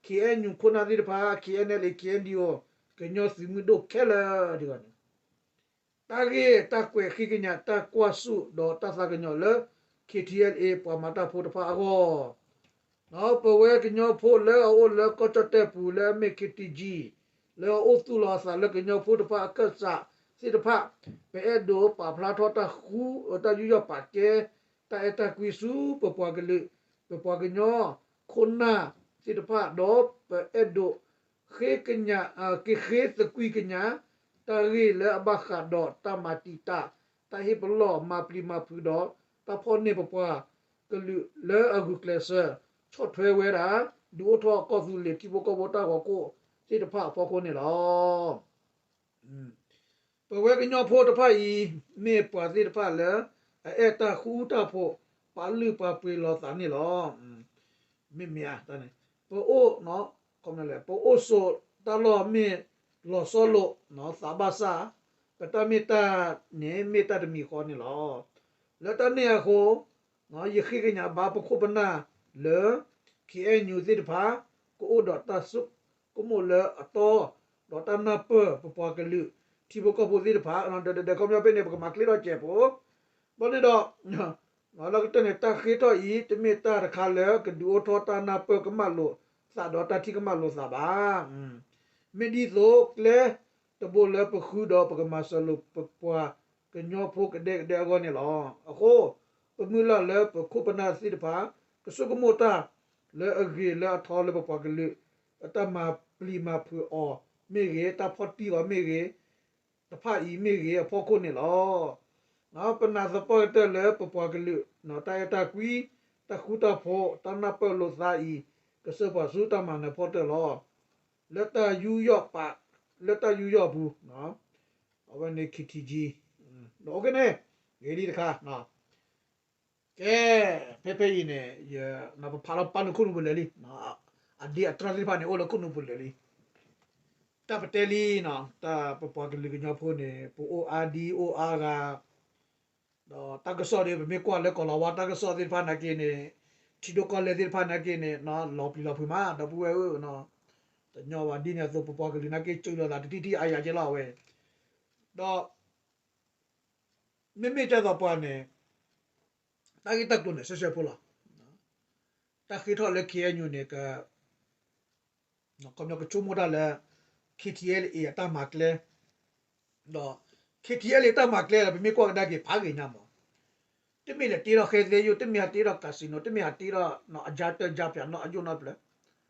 KNU ခိၣ်နၢ်သ့ၣ်တဖၣ် KNLA KNDO ကညီသုးမုၢ်ဒိၣ်ခဲလၢာ် ဒ်ဂီၤန့ၣ် တၢ်ဂ့ၢ်တၢ်ကွဲးဃ့ကညး တၢ်ကွၢ်ဆူၣ်ဒီးတၢ်သးကညီၤလၢ KTLA ပှၤမၤတၢ်ဖိတဖၣ်အဂီၢ်, ပဝဲကညီဖိလၢအအိၣ်လၢကီၢ်ကၠီၣ်တဲၣ်ပူၤလၢအမ့ၢ် KTG လၢအအိၣ်သူၣ်လီၤအသးလၢကညီဖိတဖၣ်အခၢၣ်စးသ့ၣ်တဖၣ်, ပအဲၣ်ဒိးပာ်ဖျါထီၣ်တၢ်ဃူ တၢ်ယူးယီၣ်ပာ်ကဲ တၢ်အဲၣ်တၢ်ကွံဆူပပှၤကလုာ်, ပပှၤကညီခိၣ်နၢ်သ့ၣ်တဖၣ် ဒီးပအဲၣ်ဒိး ဃ့ကညး ကဃ့သကွံာ်ကညး တၢ်ဂ့ၢ်လၢအဘၣ်ဃးဒီးတၢ်မၤတံာ်တာ် တၢ်ဟ့ၣ်ပလီၢ်မၤပျံၤမၤဖုးဒီး တၢ်ဖီၣ်န့ၢ်ပပှၤကလုာ်လၢအဂုာ်ကျဲးစၢး ဆီၣ်ထွဲဝဲဒၣ် ဒုးအိၣ်ထီၣ်ကီၢ်သူလ့ၤထံဖိကီၢ်ဖိတၢ်ဂီၤခိၣ်သ့ၣ်တဖၣ်အဖီခိၣ်န့ၣ်လီၤ. ပဝဲကညီဖိတဖၣ်အံၤ မ့ၢ်ပှၤသ့ၣ်တဖၣ်လၢ အအဲၣ်တၢ်ဃူတၢ်ဖိး ပာ်လုၢ်ပာ်ပှ့ၤလီၤသးန့ၣ်လီၤ. မ့မ့ၢ် ပအိၣ် ပအိၣ်ဆိးတၢ်လီၢ်မ့ၢ်လီၤဆီလိာ်သးဘၣ်ဆၣ် ပတၢ်မ့ၢ်တၢ်န့ၣ် မ့ၢ်တၢ်တမံၤဃီန့ၣ်လီၤ. လၢတၢ်န့ၣ်အဃိ ယဃ့ကညးဘၣ်ပခိၣ်ပနၢ်လၢ KNU သ့ၣ်တဖၣ် ကအိၣ်ဒီးတၢ်ဆိကမိၣ်လၢအတီ ဒီးတၢ်နၢ်ပၢၢ်ပပှၤကလုာ် ထံဖိကီၢ်ဖိသ့ၣ်တဖၣ် ဒီးဒီးဒီးခီပညီဖဲန့ၣ် ပကမၤချ့ထီၣ်စဲးဖိ ဘၣ်န့ၣ်ဒီး လၢကတၢၢ်န့ၣ် တၢ်ဃ့ထီၣ်အံၤ တမ့ၢ်တၢ်တခါလၢကဒုးအိၣ်ထီၣ်တၢ်နၢ်ပၢၢ်ကမၣ်လိာ်သးဒီးတၢ်ထံၣ်ကမၣ်လိာ်သးဘၣ်. မ့ၢ်ဒ်သိးကျဲတဘိလၢပဃုဒီးပကမၤစၢၤလိာ်ပပှၤကညီဖိကဒဲကဒဲအဂီၢ်န့ၣ်လီၤ. အဃိ ပမုၢ်လၢ်လၢပခိၣ်ပနၢ်သ့ၣ်တဖၣ် ကဆိကမိၣ်တၢ်လၢအဂ့ၤလၢအထီလၢပပှၤကလုာ် အတၢ်မၤပျံၤမၤဖုးအီၤမ့ၢ်ဂ့ၤ တၢ်ဖီၣ်တံၢ်အီၤမ့ၢ်ဂ့ၤ တဖၣ်အံၤမ့ၢ်ဂ့ၤအဖီခိၣ်န့ၣ်လီၤ. ပနာ်သပှၢ်ကတၢၢ်လၢပပှၤကလုာ် တၢ်အဲၣ်တၢ်ကွံ တၢ်ဃူတၢ်ဖိး တၢ်နၢ်ပၢၢ်လိာ်သးအံၤ ကစၢၢ်ပှၤဆူတၢ်မၤနၢၤဖီတၢၢ်လီၤ. လၢတၢ်ယူးယီၣ်ပာ် လၢတၢ်ယူးယီၣ်အပူၤ အဝဲန့ၣ် KTG ဒီး OK န့ၣ် ဂ့ၤလံတခါ ကဲ ဖဲဖဲအံၤန့ၣ် ပဖးလီၤပာ်နုာ်ခိၣ်နူာ်ပူၤလၢာ်လံ. အဒ့အတြၢ်သ့ၣ်တဖၣ်န့ၣ် အိၣ်လၢခိၣ်နူာ်ပူၤလၢာ်လံ. တၢ်ပတဲလံ တၢ်ပပှၤကလုာ်ကညီဖိန့ၣ် ပအိၣ်အါဒံအိၣ်အါဂၤ ဒီးတၢ်ကစီၣ်ဒီး ပမ့ၢ်ကွၢ်လၢကီၢ်လီၤဝါတၢ်ကစီၣ်သ့ၣ်တဖၣ်နာ်က့န့ၣ် ထံဒိၣ်ကီၢ်လဲၢ်သ့ၣ်တဖၣ်နာ်က့န့ၣ် လီၤပျံၤလီၤဖုးမး ဒီပုၢ်ဝဲၢ်ဧၢ, တညီဘၣ်ဒ်န့ၣ်အသိး ပပှၤကလုာ်နာ်က့ ကၠူလီၤသးတထံၣ်ထံၣ်အါယၤကဲလီၤဝဲ, ဒီး မ့မ့ၢ်တဲသိးပှၤန့ၣ် တၢ်ဂ့ၢ်တၢ်ကျိၤန့ၣ် ဆှဲဆှဲဖိလီၤ. တၢ်ဃ့ထီၣ်လၢ KNU န့ၣ် က ခီပညီကဆိကမိၣ်တၢ်လၢ KTLA အတၢ်မၤကျဲ, ဒီး KTLA တၢ်မၤကျဲဒီး ပမ့ၢ်ကွၢ်ကဒါက့ၤဖးဂ့ၤညါမး, တမ့ၢ်လဲၤတ့ထီၣ်ဃဲသဲယိၣ်, တမ့ၢ်ဟးတ့ထီၣ် casino, တမ့ၢ်ဟးတ့ထီၣ် အကၠါတၢၢ်ကၠါဖၠးနီၣ်အယိၣ်နီတဖျၢၣ်,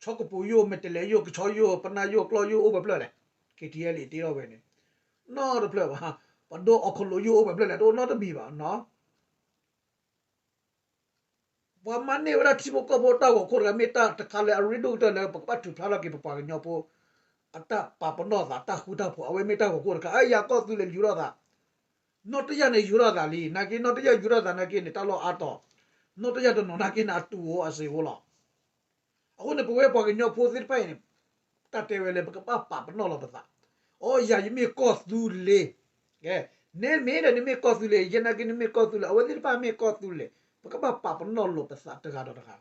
ဆီကပိၤယိၣ်, မဲာ်တဲးလဲးယိၣ်, ကဆီယိၣ်, ပနၢ်ယိၣ်, ကျီၢ်ယိၣ် အိၣ်ပှဲၤဖျၢၣ်လဲၣ်, KTLA တ့ထီၣ်ဝဲန့ၣ် နီတဖျၢၣ်ဘၣ်, ပဒိၣ်အီခလိာ်ယိၣ်အိၣ်ပှဲၤဖျၢၣ်လဲၣ်, တအိၣ်နီတမံၤဘၣ်နီၤ. ပှၤမၤန့ၢ်ဝဲဒၣ်ထံဖိကီၢ်ဖိတၢ်ဂီၤခိၣ်တဂၤ မ့ၢ်တၢ်တခါလၢအရ့ဒိၣ်ကတၢၢ်လၢ ပကဘၣ်ထုးဖျါထီၣ်က့ၤပပှၤကညီဖိ အတၢ်ပာ်ပနီၣ်သး တၢ်ဃူတၢ်ဖိး အဝဲမ့ၢ်တၢ်ဂီၤခိၣ်တခါ, အယၤကီၢ်သူလ့ၤယူၤထီၣ်သး, နီၢ်တယၢ်န့ၣ်ယူၤထီၣ်သးလံ, နာ်က့နီၢ်တယၢ်ယူၤထီၣ်သးနာ်က့န့ၣ် တၢ်လီၢ်အါတီၤ, နီၢ်တယၢ်တနီၤနာ်က့န့ၣ် အတူၢ်အိၣ်အစ့ၢ်အိၣ်လီၤ. အဃိန့ၣ် ပဝဲပှၤကညီဖိသ့ၣ်တဖၣ်အံၤန့ၣ် တၢ်တဲဝဲလၢပကဘၣ်ပာ်ပနီၣ်လီၤပသး, အိ ယၤယမ့ၢ်ကီၢ်သူလ့ၤ, ကဲ, နဲမ့ၢ်ဒီးနမ့ၢ်ကီၢ်သူလ့ၤ, ယဲနာ်က့နမ့ၢ်ကီၢ်သူလ့ၤ, အဝဲသ့ၣ်တဖၣ်မ့ၢ်ကီၢ်သူလ့ၤ, ပကဘၣ်ပာ်ပနီၣ်လိာ်ပသးတဂၤ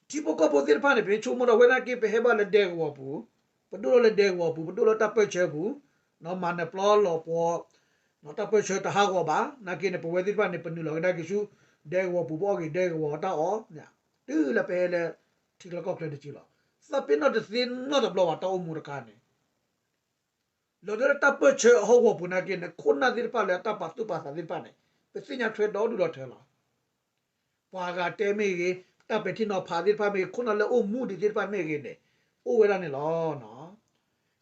ဒီးတဂၤ ထံဖိကီၢ်ဖိသ့ၣ်တဖၣ်န့ၣ် ပဆိကမိၣ်ဒီးဝဲနာ်က့ ပဟဲဘၣ်လၢဒဲကဝီၤပူၤ, ပဒိၣ်ထီၣ်လၢဒဲကဝီၤပူၤ, ပဒိၣ်လၢတၢ်ပၢၢ်ဆၢပူၤ, မၤနၢၤပျီလီၤပှီၤ, တၢ်ပၢၢ်ဆၢတဟးဂီၤဘၣ်, နာ်က့န့ၣ် ပဝဲသ့ၣ်တဖၣ်န့ၣ် ပနုာ်လီၤကဒါက့ၤဆူ ဒဲကဝီၤပူၤ ပအီၣ်ဂ့ၤဒဲကဝီၤတၢ်အီၣ်, တုၤလၢပဟဲလၢ ထံချၢကီၢ်ချၢတစုလီၤ. သးပ့ၤနီၣ်တသ့နီတဘျီဘၣ် တၢ်အိၣ်မူတခါန့ၣ် လီၤဒၢလၢတၢ်ပၢၢ်ဆၢအဟီၣ်ကဝီၤပူၤနာ်က့န့ၣ် ခိၣ်နၢ်သ့ၣ်တဖၣ်လၢအတၢ်ပာ်သူၣ်ပာ်သးသ့ၣ်တဖၣ်န့ၣ် ပသ့ၣ်ညါထွဲဒီဒူၣ်ဒီထၢလီၤ. ပှၤဂၤတဲမ့ၢ်ဂ့ၤ, တၢ်ပဲာ်ထံနီၤဖးသ့ၣ်တဖၣ်မ့ၢ်ဂ့ၤ, ခိၣ်နၢ်လၢအိၣ်မူဒံးသ့ၣ်တဖၣ်မ့ၢ်ဂ့ၤန့ၣ် အိၣ်ဝဲဒၣ်န့ၣ်လီၤ.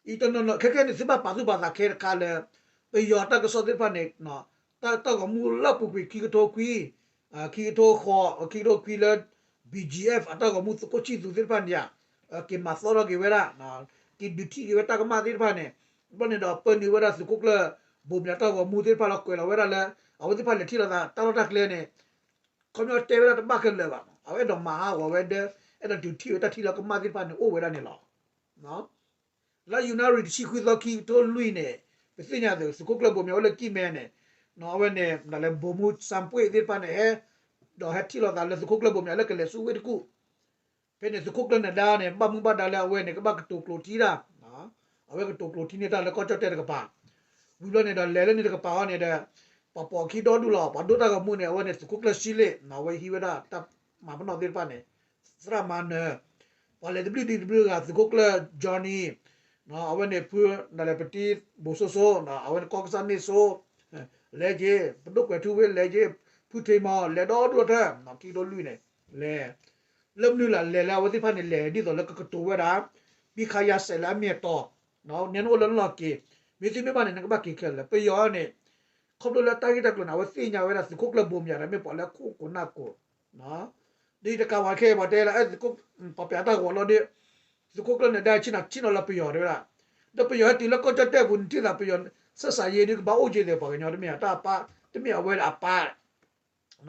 အံၤတနီၤနီၤ ခဲကဲန့ၣ် သုဘၣ်ပာ်သူၣ်ပာ်သးခဲတခါလၢ ပယီၤတၢ်ကစီၣ်သ့ၣ်တဖၣ်န့ၣ် တၢ်ဂီၤမူလၢအပူၤကွံာ် ခံကထိခွံ, ခံကထိဃိး, ခံကထိခွံလၢ BGF အတၢ်ဂီၤမူသုးခိၣ်ဆံၣ်သူးသ့ၣ်တဖၣ်န့ၣ်ဧါ, က့ၤမၤသီထီၣ်က့ၤဝဲဒၣ်, က့ၤဒုးထံၣ်က့ၤဝဲတၢ်ကမၣ်သ့ၣ်တဖၣ်န့ၣ်, ဘၣ်န့ၣ်ဒီးပၢနုာ်ဝဲဒၣ်သုးခိၣ်ကျၢၢ် ဘိးမၠးတၢ်ဂီၤမူသ့ၣ်တဖၣ်လၢကွဲးလီၤဝဲဒၣ်လၢ အဝဲသ့ၣ်တဖၣ်လဲၤထံၣ်လိာ်သးတၢ်လီၢ်တၢ်ကျဲန့ၣ် ခီပညီတဲဝဲဒၣ်တဘၣ်ခဲလၢာ်ဘၣ်, အဝဲအဲၣ်ဒိးမၤဟးဂီၤဝဲဒၣ် အဲၣ်ဒိးဒုးထံၣ်ဝဲတၢ်ထံၣ်လၢကမၣ်သ့ၣ်တဖၣ်န့ၣ်အိၣ်ဝဲဒၣ်န့ၣ်လီၤ. လါယနူၤအါရံၤတဆံဃုသီ ခံကထိလွံၢ်န့ၣ် ပသ့ၣ်ညါသုးခိၣ်ကျၢၢ်ဘိမၠးအိၣ်လၢကံၢ်မဲန့ၣ် အဝဲန့ၣ် ဒၣ်လဲာ် ဗိုလ်မှူးစံပွ့ၣ်သ့ၣ်တဖၣ်န့ၣ် ဟဲ ဒီးဟဲထံၣ်လိာ်သးလၢသုးခိၣ်ကျၢၢ်ဘိမၠးလၢကလဲၤဆူဝ့ၢ်တကူၣ် ဖဲန့ၣ် သုးခိၣ်ကျၢၢ်နဒါန့ၣ် ဘၣ်မူဘၣ်ဒါလၢအဝဲန့ၣ် ကဘၣ်ကတိၤကျိးထံတၢ်, အဝဲကတိၤကျိးထံန့ၢ်တၢ်လၢကီၢ်ကၠီၣ်တဲၣ်တကပၤ, ဝံၤဘျီန့ၣ်ဒီး လဲၤလၢန့ၣ်တကပၤအံၤန့ၣ်ဒီး ပှၤပိာ်အခံဒီဒူၣ်လီၤ, ပှၤဒိတၢ်ဂီၤမူန့ၣ် အဝဲန့ၣ်သုးခိၣ်ကျၢၢ်စံလ့ၣ် အဝဲဟံးဝဲဒၣ်တၢ်မၤပနီၣ်သ့ၣ်တဖၣ်န့ၣ် သရၣ်မၤနၢၤ, ပှၤလဲၤတဘျုးဒံးတဘျုးဂၤ သုးခိၣ်ကျၢၢ် Johnny အဝဲန့ၣ်ဖု ဒၣ်လဲာ်ပတံၤဘိၣ်စိစိ အဝဲန့ၣ်ကီၢ်ကစၢ်န့ၢ်စိ လဲၤက့ၤ ပဒိၣ်ကွဲးထူဝ့ လဲၤက့ၤ ဖုထံမီၤ လဲၤဒီဒူၣ်အထၢ ခံကထိလွံၢ်န့ၣ် လဲၤ လၢမနုၤလဲၣ် လဲၤလၢအဝဲသ့ၣ်တဖၣ်န့ၣ် လဲၤဒ်သိးလၢကကတိၤဝဲဒၣ် ပံခါယါစဲးလၢအမ့ၢ်အတီ, နဲနအိၣ်လၢလီၢ်က့ၤ, မ့ၢ်သုမ့ၢ်ဘၣ်န့ၣ် နကဘၣ်က့ၤခဲလၢာ် ပယီၤန့ၣ်, ခီဖျိလၢတၢ်ဂ့ၢ်တၢ်ကျိၤန့ၣ် အဝဲသ့ၣ်ညါဝဲဒၣ်သုးခိၣ်ကျၢၢ်ဘိမၠးဒီး မ့ၢ်ပှၤလၢခိၣ်ကိးနၢ်ကိး ဒ်တကးဝဲခဲအံၤ ပှၤတဲလၢ ပှၤပျးတၢ်ဂီၤလီၤဒီး သုးခိၣ်ကျၢၢ်နဒါ ဆ့ၣ်နီၤဆ့ၣ်နီၤလၢပယီၤတဲဝဲဒၣ်, ဒီးပယီၤဟဲတုၤလၢကီၢ်ကၠီၣ်တဲၣ်ပူၤ နထံၣ်သးပယီၤ ဆက်ဆံရေး ဒ်ကဘၣ်အိၣ်က့ၤသ့ၣ် ပှၤကညီတမ့ၢ်တၢ်အပၢ် တမ့ၢ်အဝဲဒၣ်အပၢ်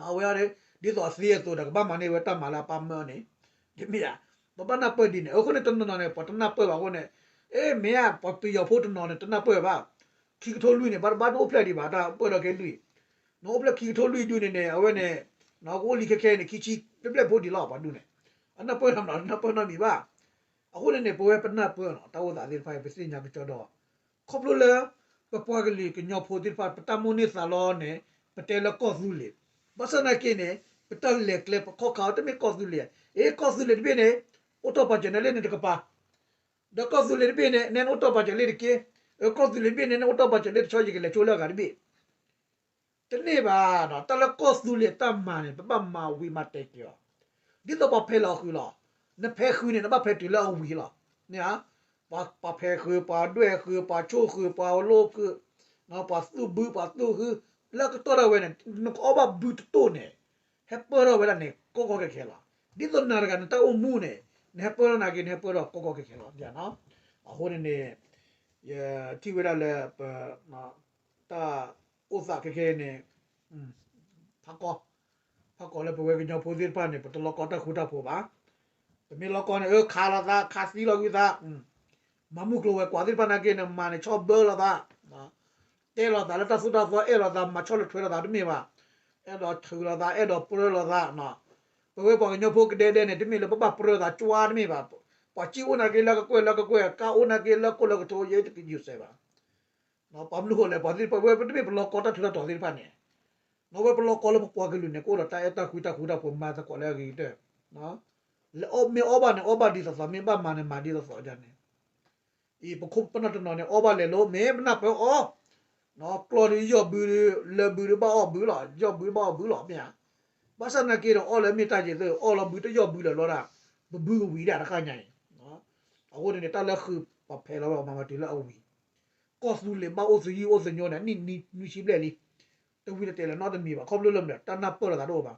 အဝဲဒၣ် ဒ်သိးအသံအသိးဒီး ကဘၣ်မၤန့ၢ်ဝဲတၢ်မၤလၢအပၢ်မၢန့ၣ် တမ့ၢ်ဧါ, ပဘၣ်နၢ်ပၢၢ်ဒ်န့ၣ် အဃိန့ၣ် တနီၤနီၤန့ၣ် ပှၤတနၢ်ပၢၢ်ဘၣ်အဃိန့ၣ်, အ့ မ့ၢ်ဧါ ပှၤပယီၤဖိတနီၤန့ၣ် တနၢ်ပၢၢ်ဘၣ်, ခံကထိလွံၢ်န့ၣ် ဘၣ်တဘၣ်တအိၣ်ဖျဲၣ်ဒံးဘၣ် တၢ်ပၢၢ်ထီၣ်က့ၤလွံၢ်, နအိၣ်ဖျဲၣ်ခံကထိလွံၢ်ဒုန့ၣ်န့ၣ် အဝဲန့ၣ် ကအိၣ်လံခဲခဲန့ၣ် ခံဆံဘျဲၣ်ဘျဲၣ်ဖိဒံးလီၤ ပှၤဒုန့ၣ်, အနၢ်ပၢၢ်နီတမံၤဘၣ်, အဃိန့ၣ်န့ၣ် ပဝဲပနၢ်ပၢၢ်နီၤ တၢ်အိၣ်သးသ့ၣ်တဖၣ်အံၤ ပသ့ၣ်ညါကစီဒီ ခီဖျိလၢ ပပှၤကလုာ်ကညီဖိသ့ၣ်တဖၣ် ပတၢ်မိၣ်န့ၢ်သးလီန့ၣ် ပတဲလၢကီၢ်သူလ့ၤ, ဘၣ်ဆၣ်နာ်က့န့ၣ် ပတၢ်လဲၤကျဲ ပခီၣ်ခါအီၤတမ့ၢ်ကီၢ်သူလ့ၤ, အ့ ကီၢ်သူလ့ၤတဘ့ၣ်န့ၣ် အိၣ်တ့ၢ်ပာ်စၢၤနၤလၢန့ၣ်တကပၤ, ဒီးကီၢ်သူလ့ၤတဘ့ၣ်န့ၣ် နဲနအိၣ်တ့ၢ်ပာ်စၢၤလၢတက့ၢ်, ကီၢ်သူလ့ၤတဘ့ၣ်န့ၣ် နဲအိၣ်တ့ၢ်ပာ်စၢၤလၢတဆီ ယကလဲၤဆိလၢအဂၤတဘ့ၣ် တန့ၢ်ဘၣ်, တၢ်လၢကီၢ်သူလ့ၤတၢ်မၤန့ၣ် ပဘၣ်မၤဝံၤမၤတဲာ်က့ၤအီၤ, ဒ်သိးပှၤဖဲးလီၤဃုာ်လီၤ, နဖဲးဃုာ်န့ၣ် နဘၣ်ဖဲးတုၤလၢအဝံၤလီၤ, န့ၣ်ဧါ, ပှၤဖဲးဃုာ် ပှၤဒွဲၣ်ဃုာ် ပှၤဆိၣ်ဃုာ် ပှၤလိၣ်ဃုာ်, ပှၤသူၣ်ဘု ပှၤသူၣ်ဟု, လၢကတီၢ်ဒၣ်ဝဲန့ၣ် နကအီၣ်ဘၣ်ဘုတတိၢ်န့ၣ်, ဟဲပၢၢ်ထီၣ်ဝဲဒၣ်န့ၣ် ကီကီခဲခဲလီၤ, ဒ်သိးနၤတဂၤနတၢ်အိၣ်မူန့ၣ် နဟဲပၢၢ်ထီၣ်နာ်က့ နဟဲပၢၢ်ထီၣ်ကီကီခဲခဲလီၤ, အဃိန့ၣ်န့ၣ် ယထံၣ်ဝဲဒၣ်လၢပ တၢ်အိၣ်သးခဲခဲအံၤန့ၣ် ဖးကီ, ဖးကီလၢပဝဲကညီဖိသ့ၣ်တဖၣ်န့ၣ် ပတလီၤကီတၢ်ဃူတၢ်ဖိးဘၣ်, ပမ့ၢ်လီၤကီန့ၣ် အၢ ခးလိာ်သး ခးသံလီၤကွံာ်သး, မၤမုၢ်ကျိၤဝဲၤကွာ်သ့ၣ်တဖၣ်နာ်က့န့ၣ် မၤန့ၣ်ဆီဘၢလိာ်သး, တဲလိာ်သးလၢတၢ်သိၣ်တၢ်သီ အဲၣ်လိာ်သး မၤဆီလၢထွဲလိာ်သးတမ့ၢ်ဘၣ်, အဲၣ်ဒိးထုးလိာ်သး အဲၣ်ဒိးပြၢလိာ်သး, ပဝဲပှၤကညီဖိကဒဲဒဲန့ၣ် တမ့ၢ်လၢပဘၣ်ပြၢလိာ်သးကွါတမ့ၢ်ဘၣ်, ပှၤကံၣ်အိၣ်နာ်က့လၢကကွဲၢ်လၢကကွဲၢ် ကါအိၣ်နာ်က့လၢကိၣ်လၢကထိ ယဲတကယူၤစဲးဘၣ် ပှၤမနုၤဃိလဲၣ် ပှၤသ့ၣ်တဖၣ် ပဝဲပတမ့ၢ်ပလီၤကီတၢ်ထူးတၢ်တီၤသ့ၣ်တဖၣ်န့ၣ်, ဝဲပလီၤကီလၢပပှၤကလုာ်န့ၣ် ကအိၣ်ဒီးတၢ်အဲၣ်တၢ်ကွံတၢ်ဃူတၢ်ဖိး မၤသကိးလၢအဂ့ၤကတၢၢ်, မ့ၢ်အီၣ်ဘၣ်န့ၣ် အီၣ်ဘၣ်ဒ်သိးသိး မ့ၢ်ဘၣ်မၤန့ၣ် မၤဒ်သိးသိးဒ်န့ၣ်, အံၤပခိၣ်ပနၢ်တနီၤန့ၣ် အီၣ်ဘၣ်လဲၤလိၤ မ့ၢ်ပနၢ်ပၢၢ်အီၤ, ကျီၢ်ဒီးယီၢ်ဘု လၢဘုဒီးဘၣ်အီၣ်ဘုလီၤ ယီၢ်ဘုဘၣ်အီၣ်ဘုလီၤ မ့ၢ်ဧါ, ဘၣ်ဆၣ်နာ်က့ဒီး အီၣ်လၢမ့ၢ်တၢ်ယံၤသ့ၣ် အီၣ်လီၤဘုတယီၢ်ဘုလၢာ်လီၤဒၣ်, ပဘုကဝံၤဒၣ်တခါညါအံၤ, အဃိန့ၣ်န့ၣ် တၢ်လၢဃုာ်ပှၤဖဲးလီၤဝဲ ပှၤမၤမၤတုၤလၢအဝံၤ ကီၢ်သူလ့ၤဘၣ်အိၣ်သယုၢ်အိၣ်သညိန့ၣ် နံၣ်နွံဆံဘျဲၣ်လံ, တဝံၤတတဲာ်လၢၤနီတမံၤဘၣ် ခီဖျိလၢမနုၤ တၢ်နၢ်ပၢၢ်လိာ်သးတအိၣ်ဘၣ်,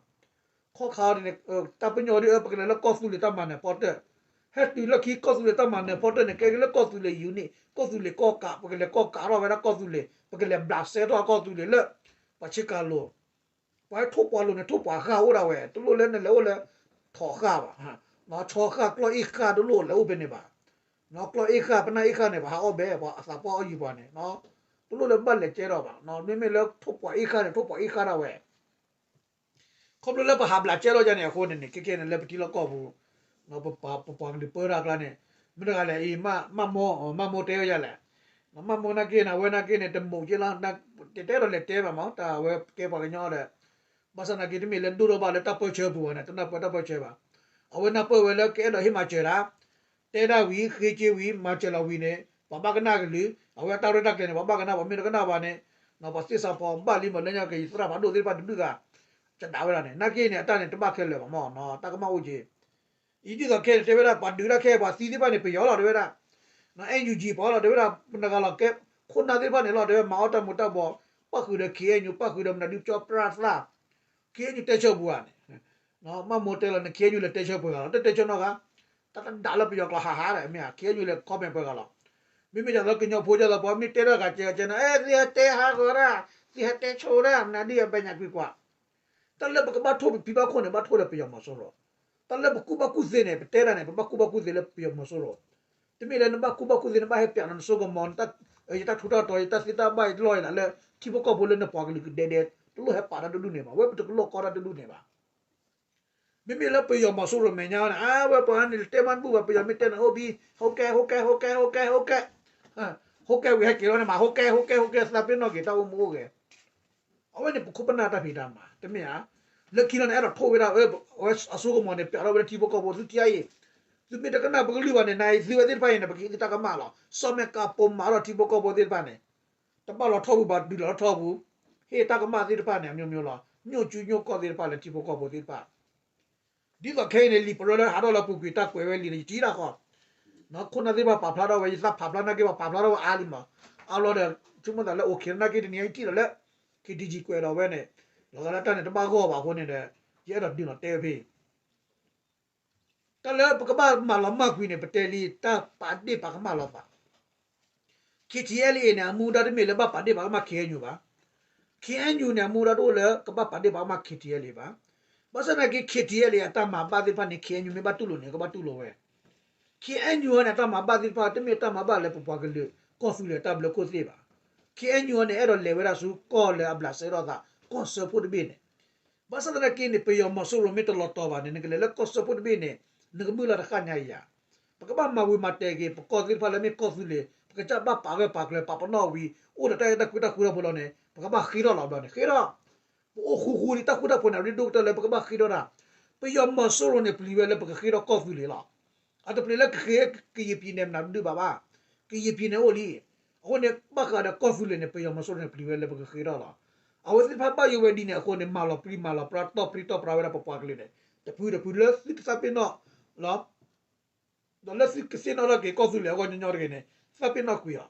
ခီခါအံၤန့ၣ် တၢ်ပညိၣ်ဒ်အၢ ပကလဲၤလၢကီၢ်သူလ့ၤတၢ်မၤနၢၤဖီတၢၣ်, ဟဲတုၤလၢခံကီၢ်သူလ့ၤတၢ်မၤနၢၤဖီတၢၣ်န့ၣ် ကဲက့ၤလၢကီၢ်သူလ့ၤယူၤနံၣ် ကီၢ်သူလ့ၤကီၢ်ကး ပကလဲၤကီၢ်ကးထီၣ်ဝဲဒၣ်ကီၢ်သူလ့ၤ ပကလဲၤဘျးစဲထီၣ်ကီၢ်သူလ့ၤလၢ ပှၤဆ့ကၤလိၤ ပှၤဟဲထိၣ်ပှၤလိၤန့ၣ် ထိၣ်ပှၤဃၢ်အိၣ်ဒၣ်ဝဲ တလိၣ်လၢနလဲၤအိၣ်လၢ ထိၣ်ဃၢ်ဘၣ်, ဆီဃၢ်ကျီၢ်အ့ၣ်ဃၢ်တလိၣ်လဲၤအိၣ်ဖဲန့ၣ်ဘၣ်, ကျီၢ်အ့ၣ်ဃၢ် ပနၢ်အ့ၣ်ဃၢ်န့ၣ် ပှၤဟးအီၣ်ဘဲ ပှၤအသးပှၢ်အီၣ်ယံၤပှၤန့ၣ်, တလိၣ်လၢဘၣ်လဲၤကဲထီၣ်ဘၣ်, မ့မ့ၢ်လၢထိၣ်ပှၤအ့ၣ်ဃၢ်န့ၣ် ထိၣ်ပှၤအ့ၣ်ဃၢ်ဒၣ်ဝဲ ခီဖျိလၢပဟးဘျးကဲထီၣ်ယါန့ၣ် အဃိန့ၣ်န့ၣ် ခဲခဲန့ၣ် လၢပထံလီၢ်ကီၢ်ပူၤ ပပှၤကလုာ်ပၢတၢ်ကျါန့ၣ် မ့ၢ်တဂၤလဲၣ်အံၤ မၢ်မိၢ်တဲဝဲယါလဲၣ်, မၢ်မိၢ်နာ်က့န့ၣ် အဝဲနာ်က့န့ၣ် တမိးက့လီၤ, တတဲဒီးလဲၤတဲဘၣ်မး တၢ်အဝဲကဲပှၤကညီဒီး ဘၣ်ဆၣ်နာ်က့တမ့ၢ်လၢဒိၣ်ထီၣ်ဘၣ်လၢတၢ်ပၢဆှၢပူၤဘၣ်န့ၣ် တနၢ်ပၢၢ်တၢ်ပၢဆှၢဘၣ်, အဝဲနၢ်ပၢၢ်ဝဲလၢကအဲၣ်ဒိးဟ့ၣ်မၤစၢၤတၢ် တဲဒၣ်ဝံၤ ဃ့က့ဝံၤ မၤစၢၤလီၤဝံၤန့ၣ် ပှၤဘၣ်ကနၣ်ကလုာ်, အဝဲတၢ်ရဲၣ်တၢ်ကျဲၤန့ၣ် ပှၤဘၣ်ကနၣ် ပှၤမ့ၢ်တကနၣ်ဘၣ်န့ၣ် ပှၤသ့ၣ်စးဖီဘၣ်လံမး လၢညါက့ၤသရၣ်ဖးဒိၣ်သ့ၣ်တဖၣ်တဘျုးဂၤ ကဒးဝဲဒၣ်န့ၣ် နာ်က့န့ၣ် အတၢ်န့ၣ် တဘၣ်ခဲလၢာ်ဘၣ်မး တၢ်ကမၣ်အိၣ်က့ၤ အံၤဒ်သိးခဲအံၤတဲဝဲဒၣ် ပှၤဒုးတၢ်ခဲအံၤ ပှၤသံသ့ၣ်တဖၣ်န့ၣ် ပယီၤလီၤတဲဝဲဒၣ်, NUG ပှၤလီၤတဲဝဲဒၣ် ပနဂၤလီၤကဲ ခိၣ်နၢ်သ့ၣ်တဖၣ်န့ၣ်လီၤတဲဝဲ မၤအီၣ်တၢ်မူၤတၢ်ဘှီး ပၣ်ဃုာ်ဒီး KNU ပၣ်ဃုာ်ဒီးမနုၤဒုးကၠီပြၣ်သၣ် KNU တဲဆၢပူၤဧါန့ၣ်, မၢ်မိၢ်တဲလီၤန့ၣ် KNU လဲၤတဲဆၢပှဲၤဂၤလီၤ တတဲဆၢနီတဂၤ, တၢ်တဒၣ်လၢပယီၤကျိာ်ဟးဟးဒီး မ့ၢ်ဧါ KNU လဲၤ comment ပှဲၤဂၤလီၤ, မ့မ့ၢ်ဒ်သိးကညီဖိဒ်သိးပှၤမ့ၢ်တဲတၢ်ဂၤကဲကဲန့ၣ် အဲ သုဟဲတဲဟးဂီၤဒၣ်, သုဟဲတဲဆိဒၣ် မနုၤဒ်အဘဲညါကွံာ်ကွၢ် တၢ်လၢပကဘၣ်ထိၣ်ပဖံဘၣ်ခိၣ်န့ၣ် ဘၣ်ထိၣ်လၢပယီၤမီၤစိရိၤ, တၢ်လၢပကူၣ်ဘၣ်ကူၣ်သ့န့ၣ် ပတဲဒၣ်န့ၣ် ပဘၣ်ကူၣ်ဘၣ်ကူၣ်သ့လၢပယီၤမီၤစိရိၤ, တမ့ၢ်လၢနဘၣ်ကူဘၣ်ကူသ့ နဘၣ်ဟဲပျးနီၤနစိကမီၤ ယတၢ်ထူးတၢ်တီၤ ယတၢ်သ့တၢ်ဘၣ် ယတၢ်လီၢ်ယလၢ ထံဖိကီၢ်ဖိလၢနပှၤကလုာ်ကဒဲဒဲ တလိၣ်ဟဲပာ်တၢ်တဒူၣ်န့ၣ်ဘၣ်, ဝဲပတကလိၣ်ကီတၢ်တဒူၣ်န့ၣ်ဘၣ်. မ့မ့ၢ်လၢပယီၤမီၤစိရိၤမဲာ်ညါန့ၣ် အဝဲပှၤန့ၣ်တဲမးတဘူၣ်ဘၣ်, ပယီၤမ့ၢ်တဲန့ၣ်အိၣ်ဘံ, ဟိကဲ ဟိကဲ ဟိကဲ ဟိကဲ ဟိကဲ, ဟိကဲဝံၤဟဲက့ၤလီၤန့ၣ်မး ဟိကဲ ဟိကဲ ဟိကဲ သးပ့ၤနီၣ်က့ၤတၢ်အိၣ်မူအိၣ်ဂဲၤ အဝဲန့ၣ်ပခိၣ်ပနၢ်တၢ်ဖံးတၢ်မၤ တမ့ၢ်ဧါ. လၢခံလီၤန့ၣ် အဲၣ်ဒိးထိၣ်ဝဲဒၣ် အဝဲအစိကမီၤန့ၣ် ပျးထီၣ်ဝဲလၢထံဖိကီၢ်ဖိ သုထံၣ်အံၤ, သုမ့ၢ်တကနၣ်ပကလုၢ်ဘၣ်န့ၣ် နသုဝဲသ့ၣ်တဖၣ်အံၤန့ၣ် ပကဟ့ၣ်သုတၢ်ကမၣ်လီၤ. စီၤမဲာ်ကၤပိာ်မၤထီၣ်ထံဖိကီၢ်ဖိသ့ၣ်တဖၣ်န့ၣ် တဘၣ်လီၤထီၣ်ပူၤဘၣ် ဒုးလီၤထီၣ်ပူၤ, ဟ့ၣ်တၢ်ကမၣ်သ့ၣ်တဖၣ်န့ၣ် အမျိုးမျိုးလီၤ. ညိၣ်ကၠူညိၣ်ကီၢ်သ့ၣ်တဖၣ်လၢထံဖိကီၢ်ဖိသ့ၣ်တဖၣ် ဒ်သိးခဲအံၤန့ၣ် လံာ်ပရၢလၢဟးထီၣ်လၢအပူၤကွံာ် တၢ်ကွဲးဝဲလံာ်န့ၣ် ယထံၣ်ဒၣ်ဃီ, ခိၣ်နၢ်သ့ၣ်တဖၣ်ပာ်ဖျါထီၣ်ဝဲ ယသးပာ်ဖျါနာ်က့ ပှၤပာ်ဖျါထီၣ်ဝဲအါလံမး, အါဘျီဒီး ဆိကမိၣ်သးလၢအိၣ်ခဲနၢ်က့တနံၤအံၤထံၣ်ဒီးလၢ ခ့တံကၠံ ကွဲးဒီးဝဲန့ၣ်, လီၤဂာ်လၢတၢ်န့ၣ်တဘၣ်ဂီၢ်ဘၣ်အဃိန့ၣ်ဒီး ယအဲၣ်ဒိးဒုးနီၤတဲဝဲဖဲ တၢ်လၢပကဘၣ်မၤလီၤမၢ်ကွံာ်န့ၣ် ပတဲလံ တၢ်ပာ်ဒ့ၣ်ပာ်ကမၣ်လိာ်သး ခ့ထံအဲလ်အ့န့ၣ် အမူဒါတမ့ၢ်လၢဘၣ်ပာ်ဒ့ၣ်ပာ်ကမၣ် ခ့အဲၣ်ယူၣ် ဘၣ်. ခ့အဲၣ်ယူၣ် န့ၣ် အမူဒါတအိၣ်လၢကဘၣ်ပာ်ဒ့ၣ်ပာ်ကမၣ် ခ့ထံအဲလ်အ့ ဘၣ်. ဘၣ်ဆၣ်သနာ်က့ ခ့ထံအဲလ်အ့ အတၢ်မၤဘၣ်သ့ၣ်တဖၣ်န့ၣ် ခ့အဲၣ်ယူၣ် မ့ၢ်ဘၣ်တူၢ်လိာ်န့ၣ် ကဘၣ်တူၢ်လိာ်ဝဲ. ခ့အဲၣ်ယူၣ် အံၤန့ၣ် အတၢ်မၤဘၣ်သ့ၣ်တဖၣ် တမ့ၢ်တၢ်မၤဘၣ်လၢပပှၤကလုာ်ကီၢ်သူလ့ၤတၢ်ဘျၢခိၣ်သ့ၣ်ဘၣ်. ခ့အဲၣ်ယူၣ် အံၤန့ၣ် အဲၣ်ဒိးလဲၤဝဲဒၣ်ဆူကီၢ်လၢအဘျးစဲထီၣ်သး ကီၢ်စၢဖှိၣ်တဘ့ၣ်န့ၣ် ဘၣ်ဆၣ်သနာ်က့န့ၣ် ပယီၤမီၤစိရိၤမ့ၢ်တလီၤတီၤဘၣ်န့ၣ် နကလဲၤလၢကီၢ်စၢဖှိၣ်တဘ့ၣ်န့ၣ် နကမုာ်လီၤတဃၣ်ညါအံၤဧါ. ပကဘၣ်မၤဝံၤမၤတဲာ်က့ၤ ပကီၢ်သ့ၣ်တဖၣ်လၢမ့ၢ်ကီၢ်သူလ့ၤ ပကစၢ်ဘၣ်ပာ်ဂၢၢ်ပာ်ကျၢၤ ပာ်ပနီၣ်ဝံၤ အိၣ်ဒီးတၢ်အဲၣ်တၢ်ကွံတၢ်ဃူတၢ်ဖိးလီၤန့ၣ် ပကဘၣ်ဃ့ထီၣ်လီၤဘျီန့ၣ် ဃ့ထီၣ်. ပအိၣ်ဃူဃူလံ တၢ်ဃူတၢ်ဖိးန့ၣ် အရ့ဒိၣ်ကတၢၢ်လၢပကဘၣ်ဃ့ထီၣ်တၢ်. ပယီၤမီၤစိရိၤန့ၣ် ပျံၤဝဲလၢပကဃ့ထီၣ်ကီၢ်သူလ့ၤလီၤ. အတပျံၤလၢကဃ့ကယဲၢ်ပံၤန့ၣ် မနုၤဒုးဘၣ်ဘၣ်. ကယဲၢ်ပံၤန့ၣ်အိၣ်လံ. အဃိန့ၣ် ဘၣ်ဃးဒီးကီၢ်သူလ့ၤန့ၣ် ပယီၤမီၤစိရိၤန့ၣ် ပျံၤဝဲလၢပကဃ့ထီၣ်လီၤ. အဝဲသ့ၣ်တဖၣ်ဘၣ်ယိၣ်ဝဲဒ်န့ၣ်အဃိန့ၣ် မၤလီၤပြံမၤလီၤပြါ တီၢ်ပြံတီၢ်ပြါဝဲဒၣ်ပပှၤကလုာ်န့ၣ် တဖုတဖုလၢသုကသးပ့ၤနီၣ်လီၤ ဒီးလၢသုကသ့ၣ်နီၣ်ထီၣ်က့ၤကီၢ်သူလ့ၤအဂီၢ်ညီညီတဂ့ၤန့ၣ် သးပ့ၤနီၣ်ကွံာ်အီၤ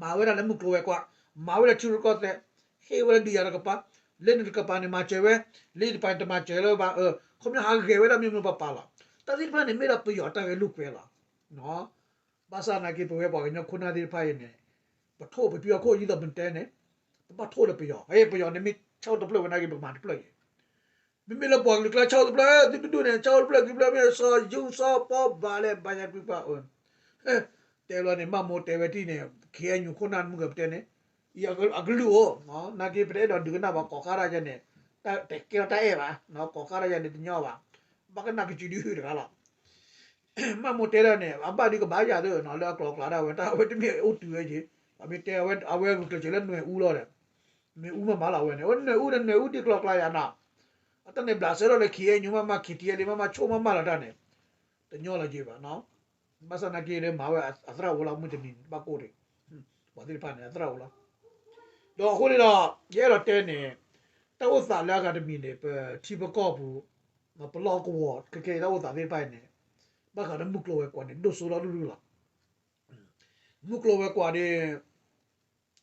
မၤဝဲဒၣ်လၢမုၢ်ကျိၤဝဲၤကွာ်, မၤဝဲဒၣ်ထံရူၢ်ကီၢ်သဲး, ဟ့ၣ်ဝဲလၢဒုးယၤတကပၤ, လၢနတကပၤန့ၣ်မၤစၢၤဝဲ, လၢယတပၤန့ၣ်တမၤစၢၤလၢၤဘၣ်, ခီပညီဟးဂဲၤဝဲဒၣ်မ့ၢ်မ့ၢ်ပပာ်လီၤ. တၢ်သ့ၣ်တဖၣ်န့ၣ် မ့ၢ်ဒၣ်ပယီၤတၢ်ဂဲၤလိာ်ကွဲလီၤ. ဘၣ်ဆၣ်သနာ်က့ ပဝဲပှၤကညီခိၣ်နၢ်သ့ၣ်တဖၣ်အံၤန့ၣ် ပထိၣ်ပထွံၣ်အခိၣ် ဒ်သိးပတဲန့ၣ် ပဘၣ်ထိၣ်လၢပယီၤ, ပယီၤန့ၣ်မ့ၢ်ဆၣ်အိၣ်တဖျၢၣ်ဝဲနာ်က့ ပကမၤတဖျၢၣ်အံၤ မ့မ့ၢ်လၢပှၤကလုာ်ကျါဆၣ်အိၣ်တဖျၢၣ် သုတဒူၣ်န့ၣ် ဆၣ်အိၣ်တဖျၢၣ်ခံဖျၢၣ် မ့ၢ်စီၤယူစီၤပီဘၣ်လဲၣ် ဘၣ်ယၤကွံာ်ပှၤအၢ တဲဘျီန့ၣ် ဘၣ်မိၢ်တဲဝဲတံၢ်န့ၣ် ခ့အဲၣ်ယူၣ်ခိၣ်နၢ်မုၢ်ကပတဲန့ၣ် အကလုၢ်အိၣ် နာ်က့ပတအဲၣ်ဒိးဒုးကနၣ်ဘၣ် ကိးဃါတၢ်ယဲန့ၣ် တကဲထီၣ်တၢ်အဲၣ်ဘၣ် ကိးဃါတၢ်ယဲန့ၣ် တညီဘၣ် ဘၣ်ကနၣ်ကစုဒုဟုတဂၤလီၤ. ဘၣ်မိၢ်တဲဒၣ်န့ၣ် အဘၣ်ဒုးကဘၣ်ယၤသ့နီၤ လၢအကျိၤအကျဲဒၣ်ဝဲ တၢ်ဝဲတမ့ၢ်အိၣ်တုၤဝဲက့ၤ ပမ့ၢ်တဲအဝဲ အဝဲဂုာ်ကျဲးစၢးလၢနွဲၣ်အူလီၤဒီး နွဲၣ်အူမ့ၢ်မးလီၤဝဲန့ၣ် အဝဲနွဲၣ်အူဒီးနွဲၣ်အူဒ်ကျိၤကျဲယၤနီၤ အတၢ်န့ၣ်ဘျးစဲထီၣ်လၢ ခ့အဲၣ်ယူၣ် မ့ၢ်မး ခ့ထံအဲၣ်လ့ မ့ၢ်မး ဆိၣ်မ့ၢ်မးလီၤတၢ်န့ၣ် တညီလီၤက့ၤဘၣ်နီၤ ဘၣ်ဆၣ်သနာ်က့ဒီးမၤဝဲအသရၣ်အိၣ်လီၤ မုၢ်တနံၤန့ၣ် ဘၣ်ကိၢ်တ့ၢ် ပှၤသ့ၣ်တဖၣ်န့ၣ် အသရၣ်အိၣ်လီၤ ဒီးအဃိန့ၣ်ဒီး ယအဲၣ်ဒိးတဲန့ၣ် တၢ်အိၣ်သးလၢအဂၤတမံၤန့ၣ် ပထံပကီၢ်ပူၤ ပလီၢ်ကဝီၤ ခဲကဲတၢ်အိၣ်သးသ့ၣ်တဖၣ်အံၤန့ၣ် ဘၣ်ဃးဒီးမုၢ်ကျိၤဝဲၤကွာ်န့ၣ် ဒိၣ်စိလီၤဒူၣ်ဒူၣ်လီၤ မုၢ်ကျိၤဝဲၤကွာ်န့ၣ်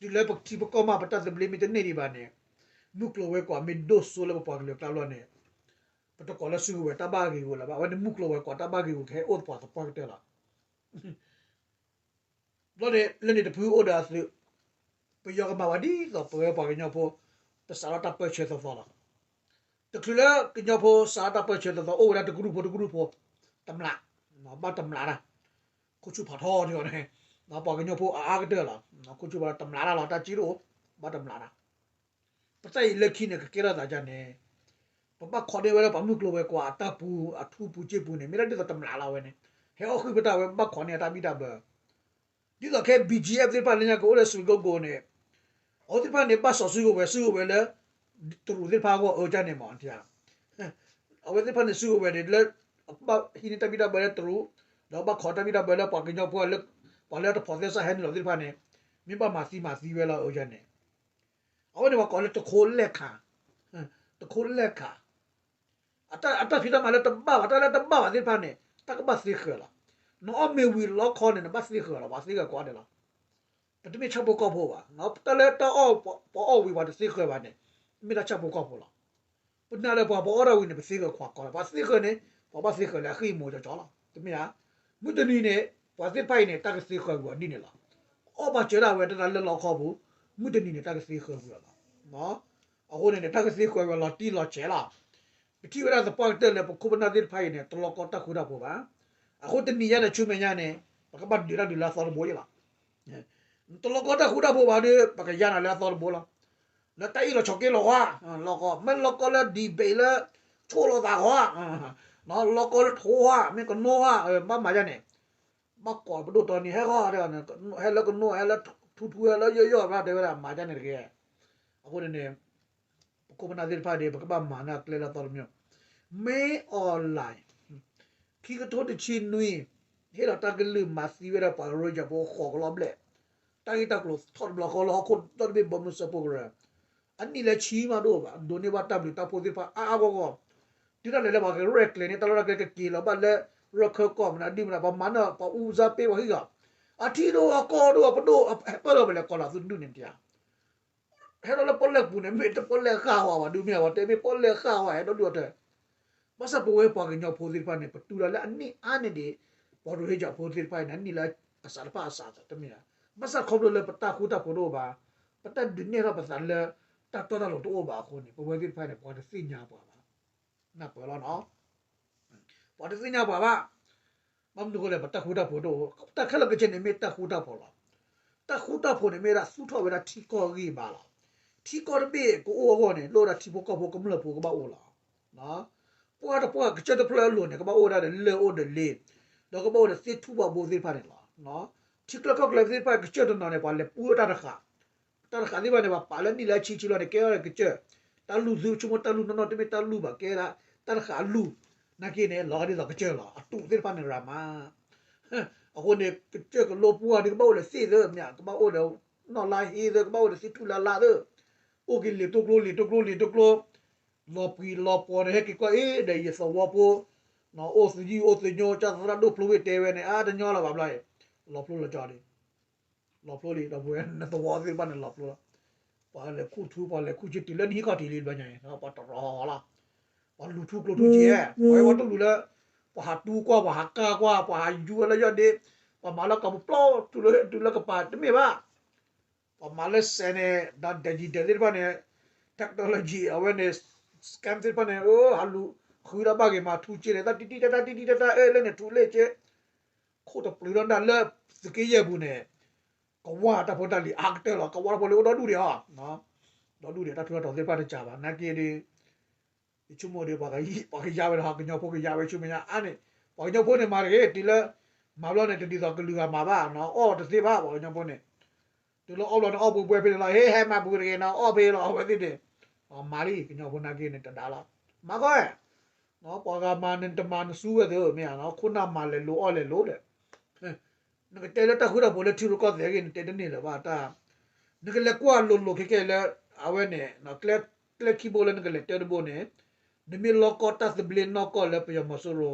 တုၤလၢပထံပကီၢ်မး ပတၢ်သဘျ့မ့ၢ်တန့ၢ်ဒံးဘၣ်န့ၣ် မုၢ်ကျိၤဝဲၤကွာ်မ့ၢ်ဒိၣ်စိလၢပပှၤကလုာ်အကျါဘျီန့ၣ် ပတကိးလၢစုကဝဲၤတၢ်ဘၣ်ဂ့ၤဂီၤလၢၤဘၣ် အဝဲန့ၣ်မုၢ်ကျိၤဝဲၤကွာ်တၢ်ဘၣ်ဂ့ၤဂီၤကဟဲအိၣ်သပှၢ်သပှၢ်ကတၢၢ်လီၤ ဘျီန့ၣ် လၢန့ၣ်တဖုအိၣ်ဒီးအသုး ပယီၤကမၤဝဲဒ်သိးပဝဲပှၤကညီဖိ ပစးထီၣ်တၢ်ပၢၢ်ဆၢသီသီလီၤ. တချုးလၢကညီဖိစးထီၣ်တၢ်ပၢၢ်ဆၢသီသီ အိၣ်ဝဲဒၣ်တကရူၢ်ဖိတကရူၢ်ဖိ တမျး ဘၣ်တမျးတၢ် ခိၣ်ဆူၣ်ဖးထီဒ်အံၤန့ၣ် ပှၤကညီဖိအါအါကတၢၢ်လီၤ. ခိၣ်ဆူၣ်ဖးထီတမျးတၢ်လီၤ တၢ်စ့တအိၣ် ဘၣ်တမျးတၢ် ပသးအံၤလၢခံန့ၣ် ကကဲထီၣ်သးဒ်န့ၣ် ပဘၣ်ခိးန့ၢ်ဝဲလၢပှၤမုၢ်ကျိၤဝဲၤကွာ်အတၢ်ပူၤ အထူပူၤစ့ပူၤန့ၣ် မ့ၢ်ဒၣ်ဒ်သိးတမျးလီၤဝဲန့ၣ် ဟဲအီၣ်ဃုာ်ပတၢ်ဝဲ ဘၣ်ခိးန့ၢ်အတၢ်ဘံၣ်တၢ်ဘၢ ဒ်သိးခဲ ဘံၣ်ကၠံအ့ၣ် သ့ၣ်တဖၣ်လၢညါကအိၣ်လၢ စံကိကိၣ် န့ၣ် အဝဲသ့ၣ်တဖၣ်န့ၣ် ဘၣ်စီၤစုကဝဲၤ စုကဝဲၤလၢ တရူးသ့ၣ်တဖၣ်အဂီၢ်အၢဒ်န့ၣ်မး အဝဲသ့ၣ်တဖၣ်န့ၣ် စုကဝဲၤန့ၣ် လၢ ဘၣ်ဟံးန့ၢ်တၢ်ဘံၣ်တၢ်ဘၢလၢတရူး ဒီးဘၣ်ခိးတၢ်ဘံၣ်တၢ်ဘၢလၢပှၤကညီဖိလၢ ပှၤလၢတဖိးသဲစးဟဲနုာ်လီၤသ့ၣ်တဖၣ်န့ၣ် မ့ၢ်ဘၣ်မၤသံမၤသံဝဲလီၤအၢဒ်န့ၣ် အဝဲန့ၣ်ပှၤကိးလၢတခိးလဲၢ်ခး တခိးလဲၢ်ခး အတၢ်ဖံးတၢ်မၤလၢတဘၣ်ဘၣ် တၢ်လၢတဘၣ်ဘၣ်သ့ၣ်တဖၣ်န့ၣ် တၢ်ကဘၣ်သ့ဃၢၤလီၤ. နအီၣ်မ့ၤဝံၤလီခီန့ၣ် နဘၣ်သ့ဃၢၤလီၤ ပှၤသ့ဃၢၤကိးဂၤဒဲးလီၤ. ပတမ့ၢ်ဆၣ်ဖိကီၢ်ဖိဘၣ် တၢ်လၢတၢ်အီၣ်ပှၤအီၣ်ဝံၤပှၤတသ့ဃၢၤဘၣ်န့ၣ် မ့ၢ်တၢ်ဆၣ်ဖိကီၢ်ဖိလီၤ. ပနာ်လၢပှၤပအီၣ်တၢ်ဝံၤန့ၣ် ပသ့ဃၢၤခွါကိးလီၤ ပှၤသ့ဃၢၤန့ၣ် ပှၤဘၣ်သ့ဃၢၤလၢအဃံအမိၢ်ကၠီကၠီလီၤ တမ့ၢ်ဧါ. မုၢ်တနံၤန့ၣ် ပှၤသ့ၣ်တဖၣ်အံၤန့ၣ် တၢ်ကသ့ဃၢၤကွံာ်အီၤဒ်န့ၣ်လီၤ. အီၣ်ဘၣ်စၢၤဒၣ်ဝဲတၢ်လၢလီခီပူၤ မုၢ်တနံၤန့ၣ် တၢ်ကသ့ဃၢၤကွံာ်အီၤလီၤ. အဃိန့ၣ်န့ၣ် တၢ်ကသ့ဃၢၤကွံာ်အီၤလီၤတံၢ်လီၤဆဲးလီၤ. ပထံၣ်ဝဲဒၣ်သပှၢ်ကတၢၢ်လၢပခိၣ်ပနၢ်သ့ၣ်တဖၣ်အံၤန့ၣ် တလီၤကီတၢ်ဃူတၢ်ဖိးဘၣ်. အဃိတနံၤညါန့ၣ် ဆူမဲာ်ညါန့ၣ် ပကဘၣ်ဒုးတၢ်ဒုးလၢအသီတဘိယ့ၣ်လီၤ. နတလီၤကီတၢ်ဃူတၢ်ဖိးဘၣ်ဒီး ပကယါနၤလၢအသီတဘိလီၤ. လၢတၢ်အ့ၣ်လိာ်ဆိးက့လိာ်ဝါ, လီၤကီ, မ့ၢ်လီၤကီလၢ debate လၢ ဆိၣ်လိာ်သးဂီၤ, လီၤကီလၢထိဟါ, မ့ၢ်ကနိဟါ, ဘၣ်မၤယါန့ၣ် ဘၣ်ကိးပဒိၣ်တီနံၤ ဟဲဃီ, ဟဲလၢကနိ ဟဲလၢထူထူ ဟဲလၢယီၢ်ယီၢ် ဘၣ်တဲဝဲဒၣ်မၤယါန့ၣ်တဂ့ၤ. အဃိန့ၣ်န့ၣ် ပခိၣ်ပနၢ်သ့ၣ်တဖၣ်ဒီး ပကဘၣ်မၤန့ၢ်ကျဲလၢအသီတမံၤ, မ့ၢ်အီၤလၢ ခံကထိတဆံနွံ ဟ့ၣ်လီၤတၢ်ကလုၢ်မၤသံဝဲဒၣ်ပှၤရိၣ်ယၢ်ဖိဃိးကလီၤဘျဲၣ်, တၢ်ဂ့ၢ်တၢ်ကျိၤထီၣ်တဘျီဃီလၢဟီၣ်ခိၣ်ဒီတဘ့ၣ်ဘီမုၢ်စၢဖှိၣ်ကရၢ, အနံၣ်လၢဆံမးတအိၣ်ဘၣ်, ဒိးန့ၢ်ဘၣ်တၢ်ဘျုးတၢ်ဖှိၣ်သ့ၣ်တဖၣ်အါအါဂီၢ်ဂီၢ်, တုၤဒၣ်လဲာ်လၢပှၤကရဲၣ်ကျဲၤန့ၣ် တၢ်လီၢ်တၢ်ကျဲကက့ၤလီၤဘၣ်လၢ ရခၢၣ်ကီၢ်မနုၤဒုမနုၤ ပှၤမၤန့ၢ်ပှၤအူစါပ့ပှၤဟံၣ်ဂီၤ, အထံဒိၣ်အကီၢ်ဒိၣ်အပဒိၣ် ဟဲပၢၢ်လီၤပလဲၤကီးလီၤသုဒုန့ၣ်တယါ ဟဲဒီးလၢပီၣ်လဲၣ်ပူၤန့ၣ် မ့ၢ်တပီၣ်လဲၣ်ဃၣ်ဝါဘၣ်ဒုမ့ၢ် ပှၤတဲမ့ၢ်ပီၣ်လဲၣ်ဃၣ်ဝါ ဟဲဒီဒုအီၤတၢ်, ဘၣ်ဆၣ်ပဝဲပှၤကညီဖိသ့ၣ်တဖၣ်န့ၣ် ပတူၢ်လီၤလၢအနံၣ်အါန့ၢ်ဒံး ပှၤရိၣ်ဟ့ၣ်ယၣ်ဖိသ့ၣ်တဖၣ်န့ၣ် အနံၣ်လၢအစးတဖၣ်အစးတမ့ၢ်ဧါ, ဘၣ်ဆၣ်ခီဖျိလၢပတၢ်ဃူတၢ်ဖိးတအိၣ်ဘၣ်, ပတၢ်ဒုးနဲၣ်ထီၣ်ပသးလၢ တၢ်တီတၢ်လိၤတအိၣ်ဘၣ်အဃိန့ၣ် ပဝဲသ့ၣ်တဖၣ်န့ၣ် ပှၤတသ့ၣ်ညါပှၤဘၣ်, နၢ်ပၢၢ်လီၤနီၤ ပှၤတသ့ၣ်ညါပှၤဘၣ်, ဘၣ်မနုၤအဃိလဲၣ် ပတၢ်ဃူတၢ်ဖိးတအိၣ်, တၢ်ခဲလၢာ်ခဲဆ့န့ၣ်မ့ၢ်တၢ်ဃူတၢ်ဖိးလီၤ. တၢ်ဃူတၢ်ဖိးန့ၣ်မ့ၢ်ဝဲဒၣ်သူၣ်ထီၣ်ဝဲဒၣ်ထံကီၢ်ဂံၢ်ဘါလီၤ. ထံကီၢ်တဘ့ၣ်ကအိၣ်အဂီၢ်န့ၣ် လိၣ်ဝဲဒၣ်ထံဖိကီၢ်ဖိကမျၢၢ်ဖိကဘၣ်အိၣ်လီၤ. ပှၤတပှၢ်ကစၢၢ်တဖျၢၣ်အလိၤန့ၣ် ကဘၣ်အိၣ်ဝဲဒၣ်ဒီးလၢၢ်အိၣ်ဒီးလ့, ဒီးကဘၣ်အိၣ်ဒီးသ့ၣ်ထူၣ်ဘၣ်ဘိသ့ၣ်တဖၣ်န့ၣ်လီၤ. ထံချၢကီၢ်ချၢသ့ၣ်တဖၣ်ကစၢၢ်တနီၤန့ၣ် ပှၤလဲၤပူထီၣ်တၢ်တဃာ် တၢ်တဃာ်သ့ၣ်တဖၣ်န့ၣ် ပှၤပာ်လၢနံၣ်လၢဆံဆံလီၤန့ၣ် ကဲထီၣ်ကစၢၢ်, တၢ်လူၢ်သုဆိကမိၣ်တၢ်လူၢ်နီၢ်နီၢ် တမ့ၢ်တၢ်လူၢ်ဘၣ် ကဲဒၣ်တၢ်တဃာ်အလူၢ်, နာ်က့န့ၣ် လီၤဂာ်ဒ်သိးကစၢၢ်လီၤ. အတူးသ့ၣ်တဖၣ်န့ၣ်ရၤမး, အဃိန့ၣ် ကစၢၢ်ကလိပှၢ်ဒီးကဘၣ်အိၣ်ဒီးသ့ၣ်သ့ၣ်မ့ၢ် ကဘၣ်အိၣ်ဒီးနီၣ်လါဟ့သ့ၣ် ကဘၣ်အိၣ်ဒီးသ့ၣ်ထူၣ်လါလါသ့ၣ်, အိၣ်က့ၤလံာ်တိကျိလံာ်တိကျိလံာ်တိကျိ, လီၤပှံၤလီၤပှီၤန့ၣ် ဟဲက့ၤကွၢ်အ့ၣ်ဒီးယသဝီဖိ အိၣ်သယုၢ်အိၣ်သညိ ကၢ်သရၣ်ဒိၣ်ဖျိဝ့ၢ်တဲဝဲန့ၣ် အါတညီလီၤဘၣ်ဘျီအံၤ, လီၤဖျိလီၤကီလံ လီၤဖျိလံ ဒီပုၢ်ဝဲၢ် နသဝီသ့ၣ်တဖၣ်န့ၣ်လီၤဖျိလီၤ. ပှၤလဲၤခူၣ်ထူ ပှၤလဲၤခူၣ်ဆ့တုၤလၢနဟံၣ်ခီၣ်ထံးလံဘျီညါအံၤ ပှၤတရီလီၤ. ပှၤလူၤထူကျိထူကဲ, ပှၤဝဲတလူၤလၢ ပှၤဟးတူကွၢ် ပှၤဟးကၢ်ကွၢ် ပှၤဟးယူၤဝဲလၢယီၢ်ဒ့, ပှၤမၤလၢကီၢ်ပူၤပျီ ထူလၢဟဲတုၤလၢကပၤ တမ့ၢ်ဘၣ်. ပှၤမၤလၢစဲးန့ၣ် ဒီး digital သ့ၣ်တဖၣ်န့ၣ် technology အဝဲန့ၣ် scam သ့ၣ်တဖၣ်န့ၣ် ဟးလူၤဃုဒၣ်ဘၣ်ဂ့ၤမး ထူက့န့ၣ် တၢ်တံၢ်တံၢ်တၢ်တၢ်တံၢ်တံၢ်တၢ်တၢ် အၢ လၢန့ၣ် ထူလ့ၢ်က့ ခိၣ်တပျုၤထီၣ်ဒၣ်လၢသုးက့ယဲၢ်ပူၤန့ၣ် ကဝၢ်တၢ်ဖိတၢ်လံၤအါကတၢၢ်လီၤ. ကဝၢ်တၢ်ဖိလံၤအိၣ်ဒီဒူၣ်ဒံးအီၤ, ဒီဒူၣ်ဒံး တၢ်ထူးတၢ်တီၤသ့ၣ်တဖၣ်တစှၤဘၣ် နာ်က့ဒီး ယဆိကမိၣ်ဒီး ပှၤကယါဝဲဒီး ကညီဖိကယါဝဲဆူမဲာ်ညါအါန့ၣ်, ပှၤကညီဖိန့ၣ်မၤတဂ့ၤ တုၤလၢ မၤဘျီန့ၣ် တဒ်သိးကလုာ်ဂၤမၤဘၣ်နီၤ အီၣ်တသ့ဘၣ် ပှၤကညီဖိန့ၣ်, တုၤလၢအီၣ်ဘျီန့ၣ် အီၣ်ပှဲၤပှဲၤဖဲန့ၣ်လီၤ ဟ့ ဟဲမၤပူၤတဂ့ၤနီၤ အီၣ်ဖဲလီၤ အဝဲသ့ၣ်န့ၣ်, မၤလံ ကညီဖိနာ်က့န့ၣ် တဒါလီၤ, မၤကီၢ်, ပှၤဂၤမၤန့ၣ် တမၤနစုဝဲသ့ၣ် မ့ၢ်ဧါနီၤ ခိၣ်နၢ်မၤလဲၤလိၤအီၣ်လဲၤလိၤဒီး နကတဲလၢတၢ်ဃူတၢ်ဖိးလၢထံရူၢ်ကီၢ်သဲးဂ့ၢ် နတဲတန့ၢ်လၢၤဘၣ်တၢ်, နကလဲၤကွၢ်လိၤလိၤခဲကဲလၢ အဝဲန့ၣ် ကျဲခံဘိလၢနကလဲၤတဲတဘိန့ၣ်, နမ့ၢ်လီၢ်ကီၢ်တၢ်သဘျ့နီၢ်ကီၢ်လၢပယီၤမီၤစိရိၤ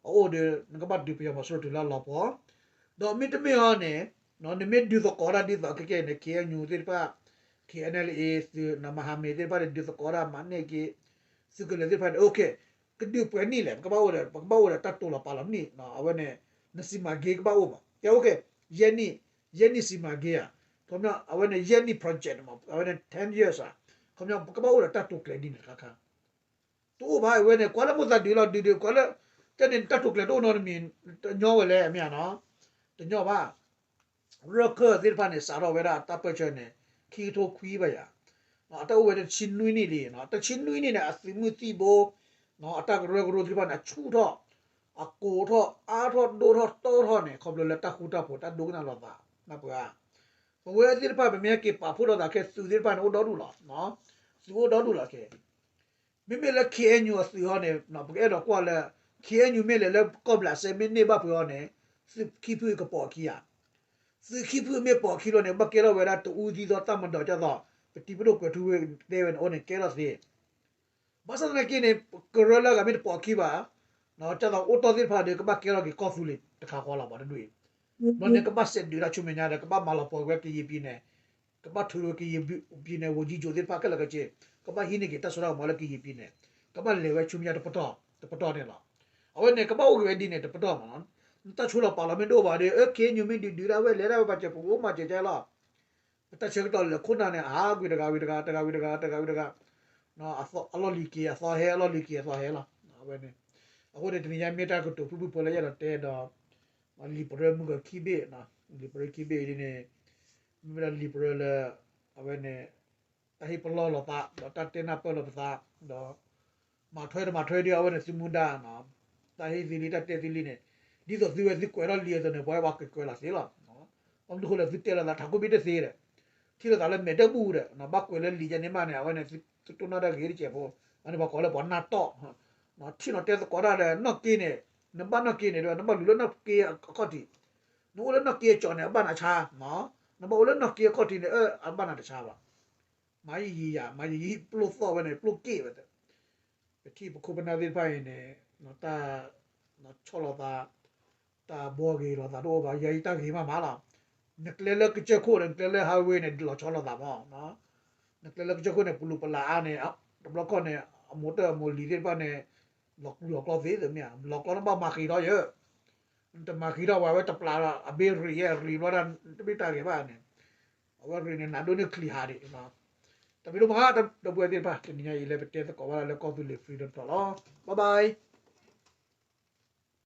အအိၣ်ဒီး နကဘၣ်ဒုးပယီၤမီၤစိရိၤတုၤလၢအလီၤပှီၢ်, ဒီးမ့တမ့ၢ်အီၤန့ၣ် နမ့ၢ်ဒုးသကိးတၢ်ဒ်သိးခဲကဲန့ၣ် KNU သ့ၣ်တဖၣ်, KNLA သုး မဟာမိတ် သ့ၣ်တဖၣ်န့ၣ် ဒုးသကိးတၢ်မၤန့ၢ်က့ၤ သုးကလၢၤသ့ၣ်တဖၣ်န့ၣ် okay ကဒုးပှဲၤနံၣ်လဲၣ် ပကဘၣ်အိၣ်ဒီး ပကဘၣ်အိၣ်ဒီးတၢ်တိာ်လီၤပာ်လီၤနံၣ်, အဝဲန့ၣ် နစီမံကိန်းကဘၣ်အိၣ်မး ကဲ okay ယဲၢ်နံၣ်, ယဲၢ်နံၣ်စီမံကိန်းဧါ, ခီပညီ အဝဲန့ၣ် ယဲၢ်နံၣ် project မး အဝဲန့ၣ် ten years ဧါ, ခီပညီ ပကဘၣ်အိၣ်ဒီးတၢ်တိာ်ကျဲၤဒ်န့ၣ်တခါခါ တအိၣ်ဘၣ် အဝဲန့ၣ် ကွၢ်လၢမိၢ်သးဒုးလီၤဒုးဒုး ကွၢ်လၢ ကဲန့ၣ် တၢ်တိာ်ကျဲၤတအိၣ်နီတမံၤ တညီဝဲလဲၣ် မ့ၢ်ဧါနီၤ, တညီဘၣ် ရၢခၢၣ်သ့ၣ်တဖၣ်န့ၣ် စးထီၣ်ဝဲဒၣ်တၢ်ပၢၢ်ဆၢန့ၣ် ခံကထိခွံဘၣ်ယၤ, အတၢ်အိၣ်ဝဲတဆံနွံနံၣ်လံ, တဆံနွံနံၣ်န့ၣ် အသုးမုၢ်သံၣ်ဘိ, အတၢ်ကရၢကရိသ့ၣ်တဖၣ်န့ၣ် အဆူၣ်ထီၣ်, အကိးထီၣ် အါထီၣ်ဒိၣ်ထီၣ်တီထီၣ်န့ၣ် ခီဖျိလၢတၢ်ဃူတၢ်ဖိးတၢ်ဒိကနၣ်လိာ်သး, နၢ်ပၢၢ်ဧါ, ပဝဲသ့ၣ်တဖၣ် ပမ့ၢ်ဟဲက့ၤပာ်ဖှိၣ်ထီၣ်သးခဲ သုးသ့ၣ်တဖၣ်န့ၣ် အိၣ်ဒီဒူၣ်လီၤ, သုးအိၣ်ဒီဒူၣ်လီၤခဲ မ့မ့ၢ်လၢ KNU အသုးဟီန့ၣ် ပကအဲၣ်ဒိးကွၢ်လၢ KNU မ့ၢ်လဲၤလၢကီၢ်ဘျးစဲ မ့ၢ်န့ၢ်ဘၣ်ဖုးဟီန့ၣ် သုးခံဖုကပိာ်ခံဧါ, သုးခံဖုမ့ၢ်ပိာ်ခံလီၤန့ၣ် ဘၣ်ကဲထီၣ်ဝဲဒၣ်တအူသံသီတၢ်မၤဒီး ကၢ်သိး ပတံၤပဒိၣ်ကွဲၤထူဝ့ၢ်တဲဝဲန့ၣ်အိၣ်န့ၣ် ကဲထီၣ်သ့ ဘၣ်ဆၣ်သနာ်က့န့ၣ် ကရၢလၢအဂၤမ့ၢ်တပိာ်ခံဘၣ်, ကၢ်သိးအိၣ်တီၢ်သ့ၣ်တဖၣ်ဒီး ကဘၣ်ကဲထီၣ်က့ၤကီၢ်သူလ့ၤတခါဃီလီၤ ပှၤတဒူၣ်အံၤ, ဘျီန့ၣ် ကဘၣ်စဲးဒုးတၢ်ဆူမဲာ်ညါဒီး ကဘၣ်မၤလီၤပှီၢ်ဝဲကယံာ်ပံၤန့ၣ် ကဘၣ်ထုးကယံာ်ပံၤန့ၣ် ဝန်ကြီးချုပ်သ့ၣ်တဖၣ်ခဲလၢာ်ခဲဆ့, ကဘၣ်ဟံးန့ၢ်က့ၤတၢ်စိတၢ်ကမီၤလၢကယံာ်ပံၤန့ၣ်, ကဘၣ်လဲၤဝဲဆူမဲာ်ညါတပတီၢ်, တပတီၢ်န့ၣ်လီၤ. အဝဲန့ၣ် ကဘၣ်အိၣ်က့ၤဝဲဒ်န့ၣ် တပတီၢ်မးနီၤ, နတၢ်ဆိလီၤပာ်လီၤမ့ၢ်တအိၣ်ဘၣ်ဒီး အၢ KNU မ့ၢ်ဒုးဒုးဒၣ်ဝဲလဲၤဒၣ်ဝဲပာ်စဲးပူၤ မၤစဲးကဲလီၤ ပတၢ်ဆၢကတီၢ်လၢခိၣ်နၢ်န့ၣ် အဟးကွံာ်တဂၤဝံၤတဂၤ တဂၤဝံၤတဂၤ တဂၤဝံၤတဂၤ, အလီၢ်လံၤက့ၤအသီဟဲ အလီၢ်လံၤက့ၤအသီဟဲလီၤ. အဝဲန့ၣ် အဃိန့ၣ် တနံၤညါမ့ၢ်တၢ်ကတိၤဖုၣ်ဖုၣ်ဖိလၢယအဲၣ်ဒိးတဲဒီး လံာ်ပရၢမုၢ်ဂီၤခံဘ့ၣ်, လံာ်ပရၢခံဘ့ၣ်အံၤဒ်န့ၣ် မ့ၢ်ဝဲဒၣ်လံာ်ပရၢလၢ အဝဲန့ၣ် တၢ်ဟ့ၣ်ပလီၢ်လိာ်သး ဒီးတၢ်တဲနၢ်ပၢၢ်လိာ်ပသး ဒီး မၤထွဲတမၤထွဲဒီး အဝဲန့ၣ်သုမူဒါ တၢ်ဟ့ၣ်သ့လံ တၢ်တဲသ့လံန့ၣ် ဒ်သိးသုဝဲသုကွဲးထီၣ်လံအသိးန့ၣ် ပှၤဟဲပှၤကကွဲးလီၤသ့လီၤ. ဘၣ်မနုၤအဃိလဲၣ် သုတဲလိာ်သး ထးခိၣ်ဘ့ၣ်တသ့ဒီး ထံၣ်လိာ်သးလၢမဲာ်တဘူၣ်ဒီး ဘၣ်ကွဲးလၢလံာ်ယဲန့ၣ်မးန့ၣ် အဝဲန့ၣ် သုတိၢ်နီၣ်တၢ်ဂ့ၤတစဲးဖိ အန့ၣ်ပှၤကိးလၢပှၤနၢ်တီၢ် ထံၣ်နီၤတဲသကိးတၢ်ဒီး နီၢ်က့န့ၣ် နဘၣ်နီၢ်က့န့ၣ် နဘၣ်လူၤလၢနီၢ်က့အခီၣ်ထံး နအိၣ်လၢနီၢ်က့အကၠီၤန့ၣ် အဘၣ်နၤဆါ နဘၣ်အိၣ်လၢနီၢ်က့အခီၣ်ထံးန့ၣ် အဘၣ်နၤတဆါဘၣ်. မၤယံာ်ယံာ်ယၤ မၤယံာ်ယံာ် ပျိၢ်သီၣ်ဝဲန့ၣ် ပျိၢ်က့ၣ်ဝဲ ပထံၣ်ပခိၣ်ပနၢ်သ့ၣ်တဖၣ်အံၤန့ၣ် တၢ် ဆီၣ်လီၤသး တၢ်ဘှီဂ့ၤလီၤသးတအိၣ်ဘၣ် ယၤအံၤတၢ်ဂ့ၤမးမးလီၤ. နကျဲလၢကစၢၢ်ခိၣ်န့ၣ် နကျဲလၢ highway န့ၣ် လီၤဆီလီၤသးမး နကျဲလၢကစၢၢ်ခိၣ်န့ၣ် ပလူၤပလးအါန့ၣ် တဘျီခီၣ်န့ၣ် အမိၢ်တၢ်အမိၢ်လံၤသ့ၣ်တဖၣ်န့ၣ် လီၤကျူၤလီၤကျီသ့သ့မ့ၢ်ဧါ လီၤကျီနဘၣ်မၤဃံးထီၣ်ယဲ နတမၤဃံးထီၣ်ဝဲ အဝဲတပျးဒီး အဘ့ၣ်ရံးယဲ ရံးဘျီဒၣ် တဘ့ၣ်တၢ်ဂ့ၤဘၣ်န့ၣ် အဝဲရံးန့ၣ် နးဒိၣ်န့ၢ်ချံးဟးဒံး တၢ်ဘျုးဒိၣ်မး ဒီပုၢ်ဝဲၢ်သ့ၣ်တဖၣ် တနံၤညါအံၤလၢပတဲသကိးဘၣ်လၢကီၢ်သူလ့ၤ freedom talk လီၤ. Bye bye.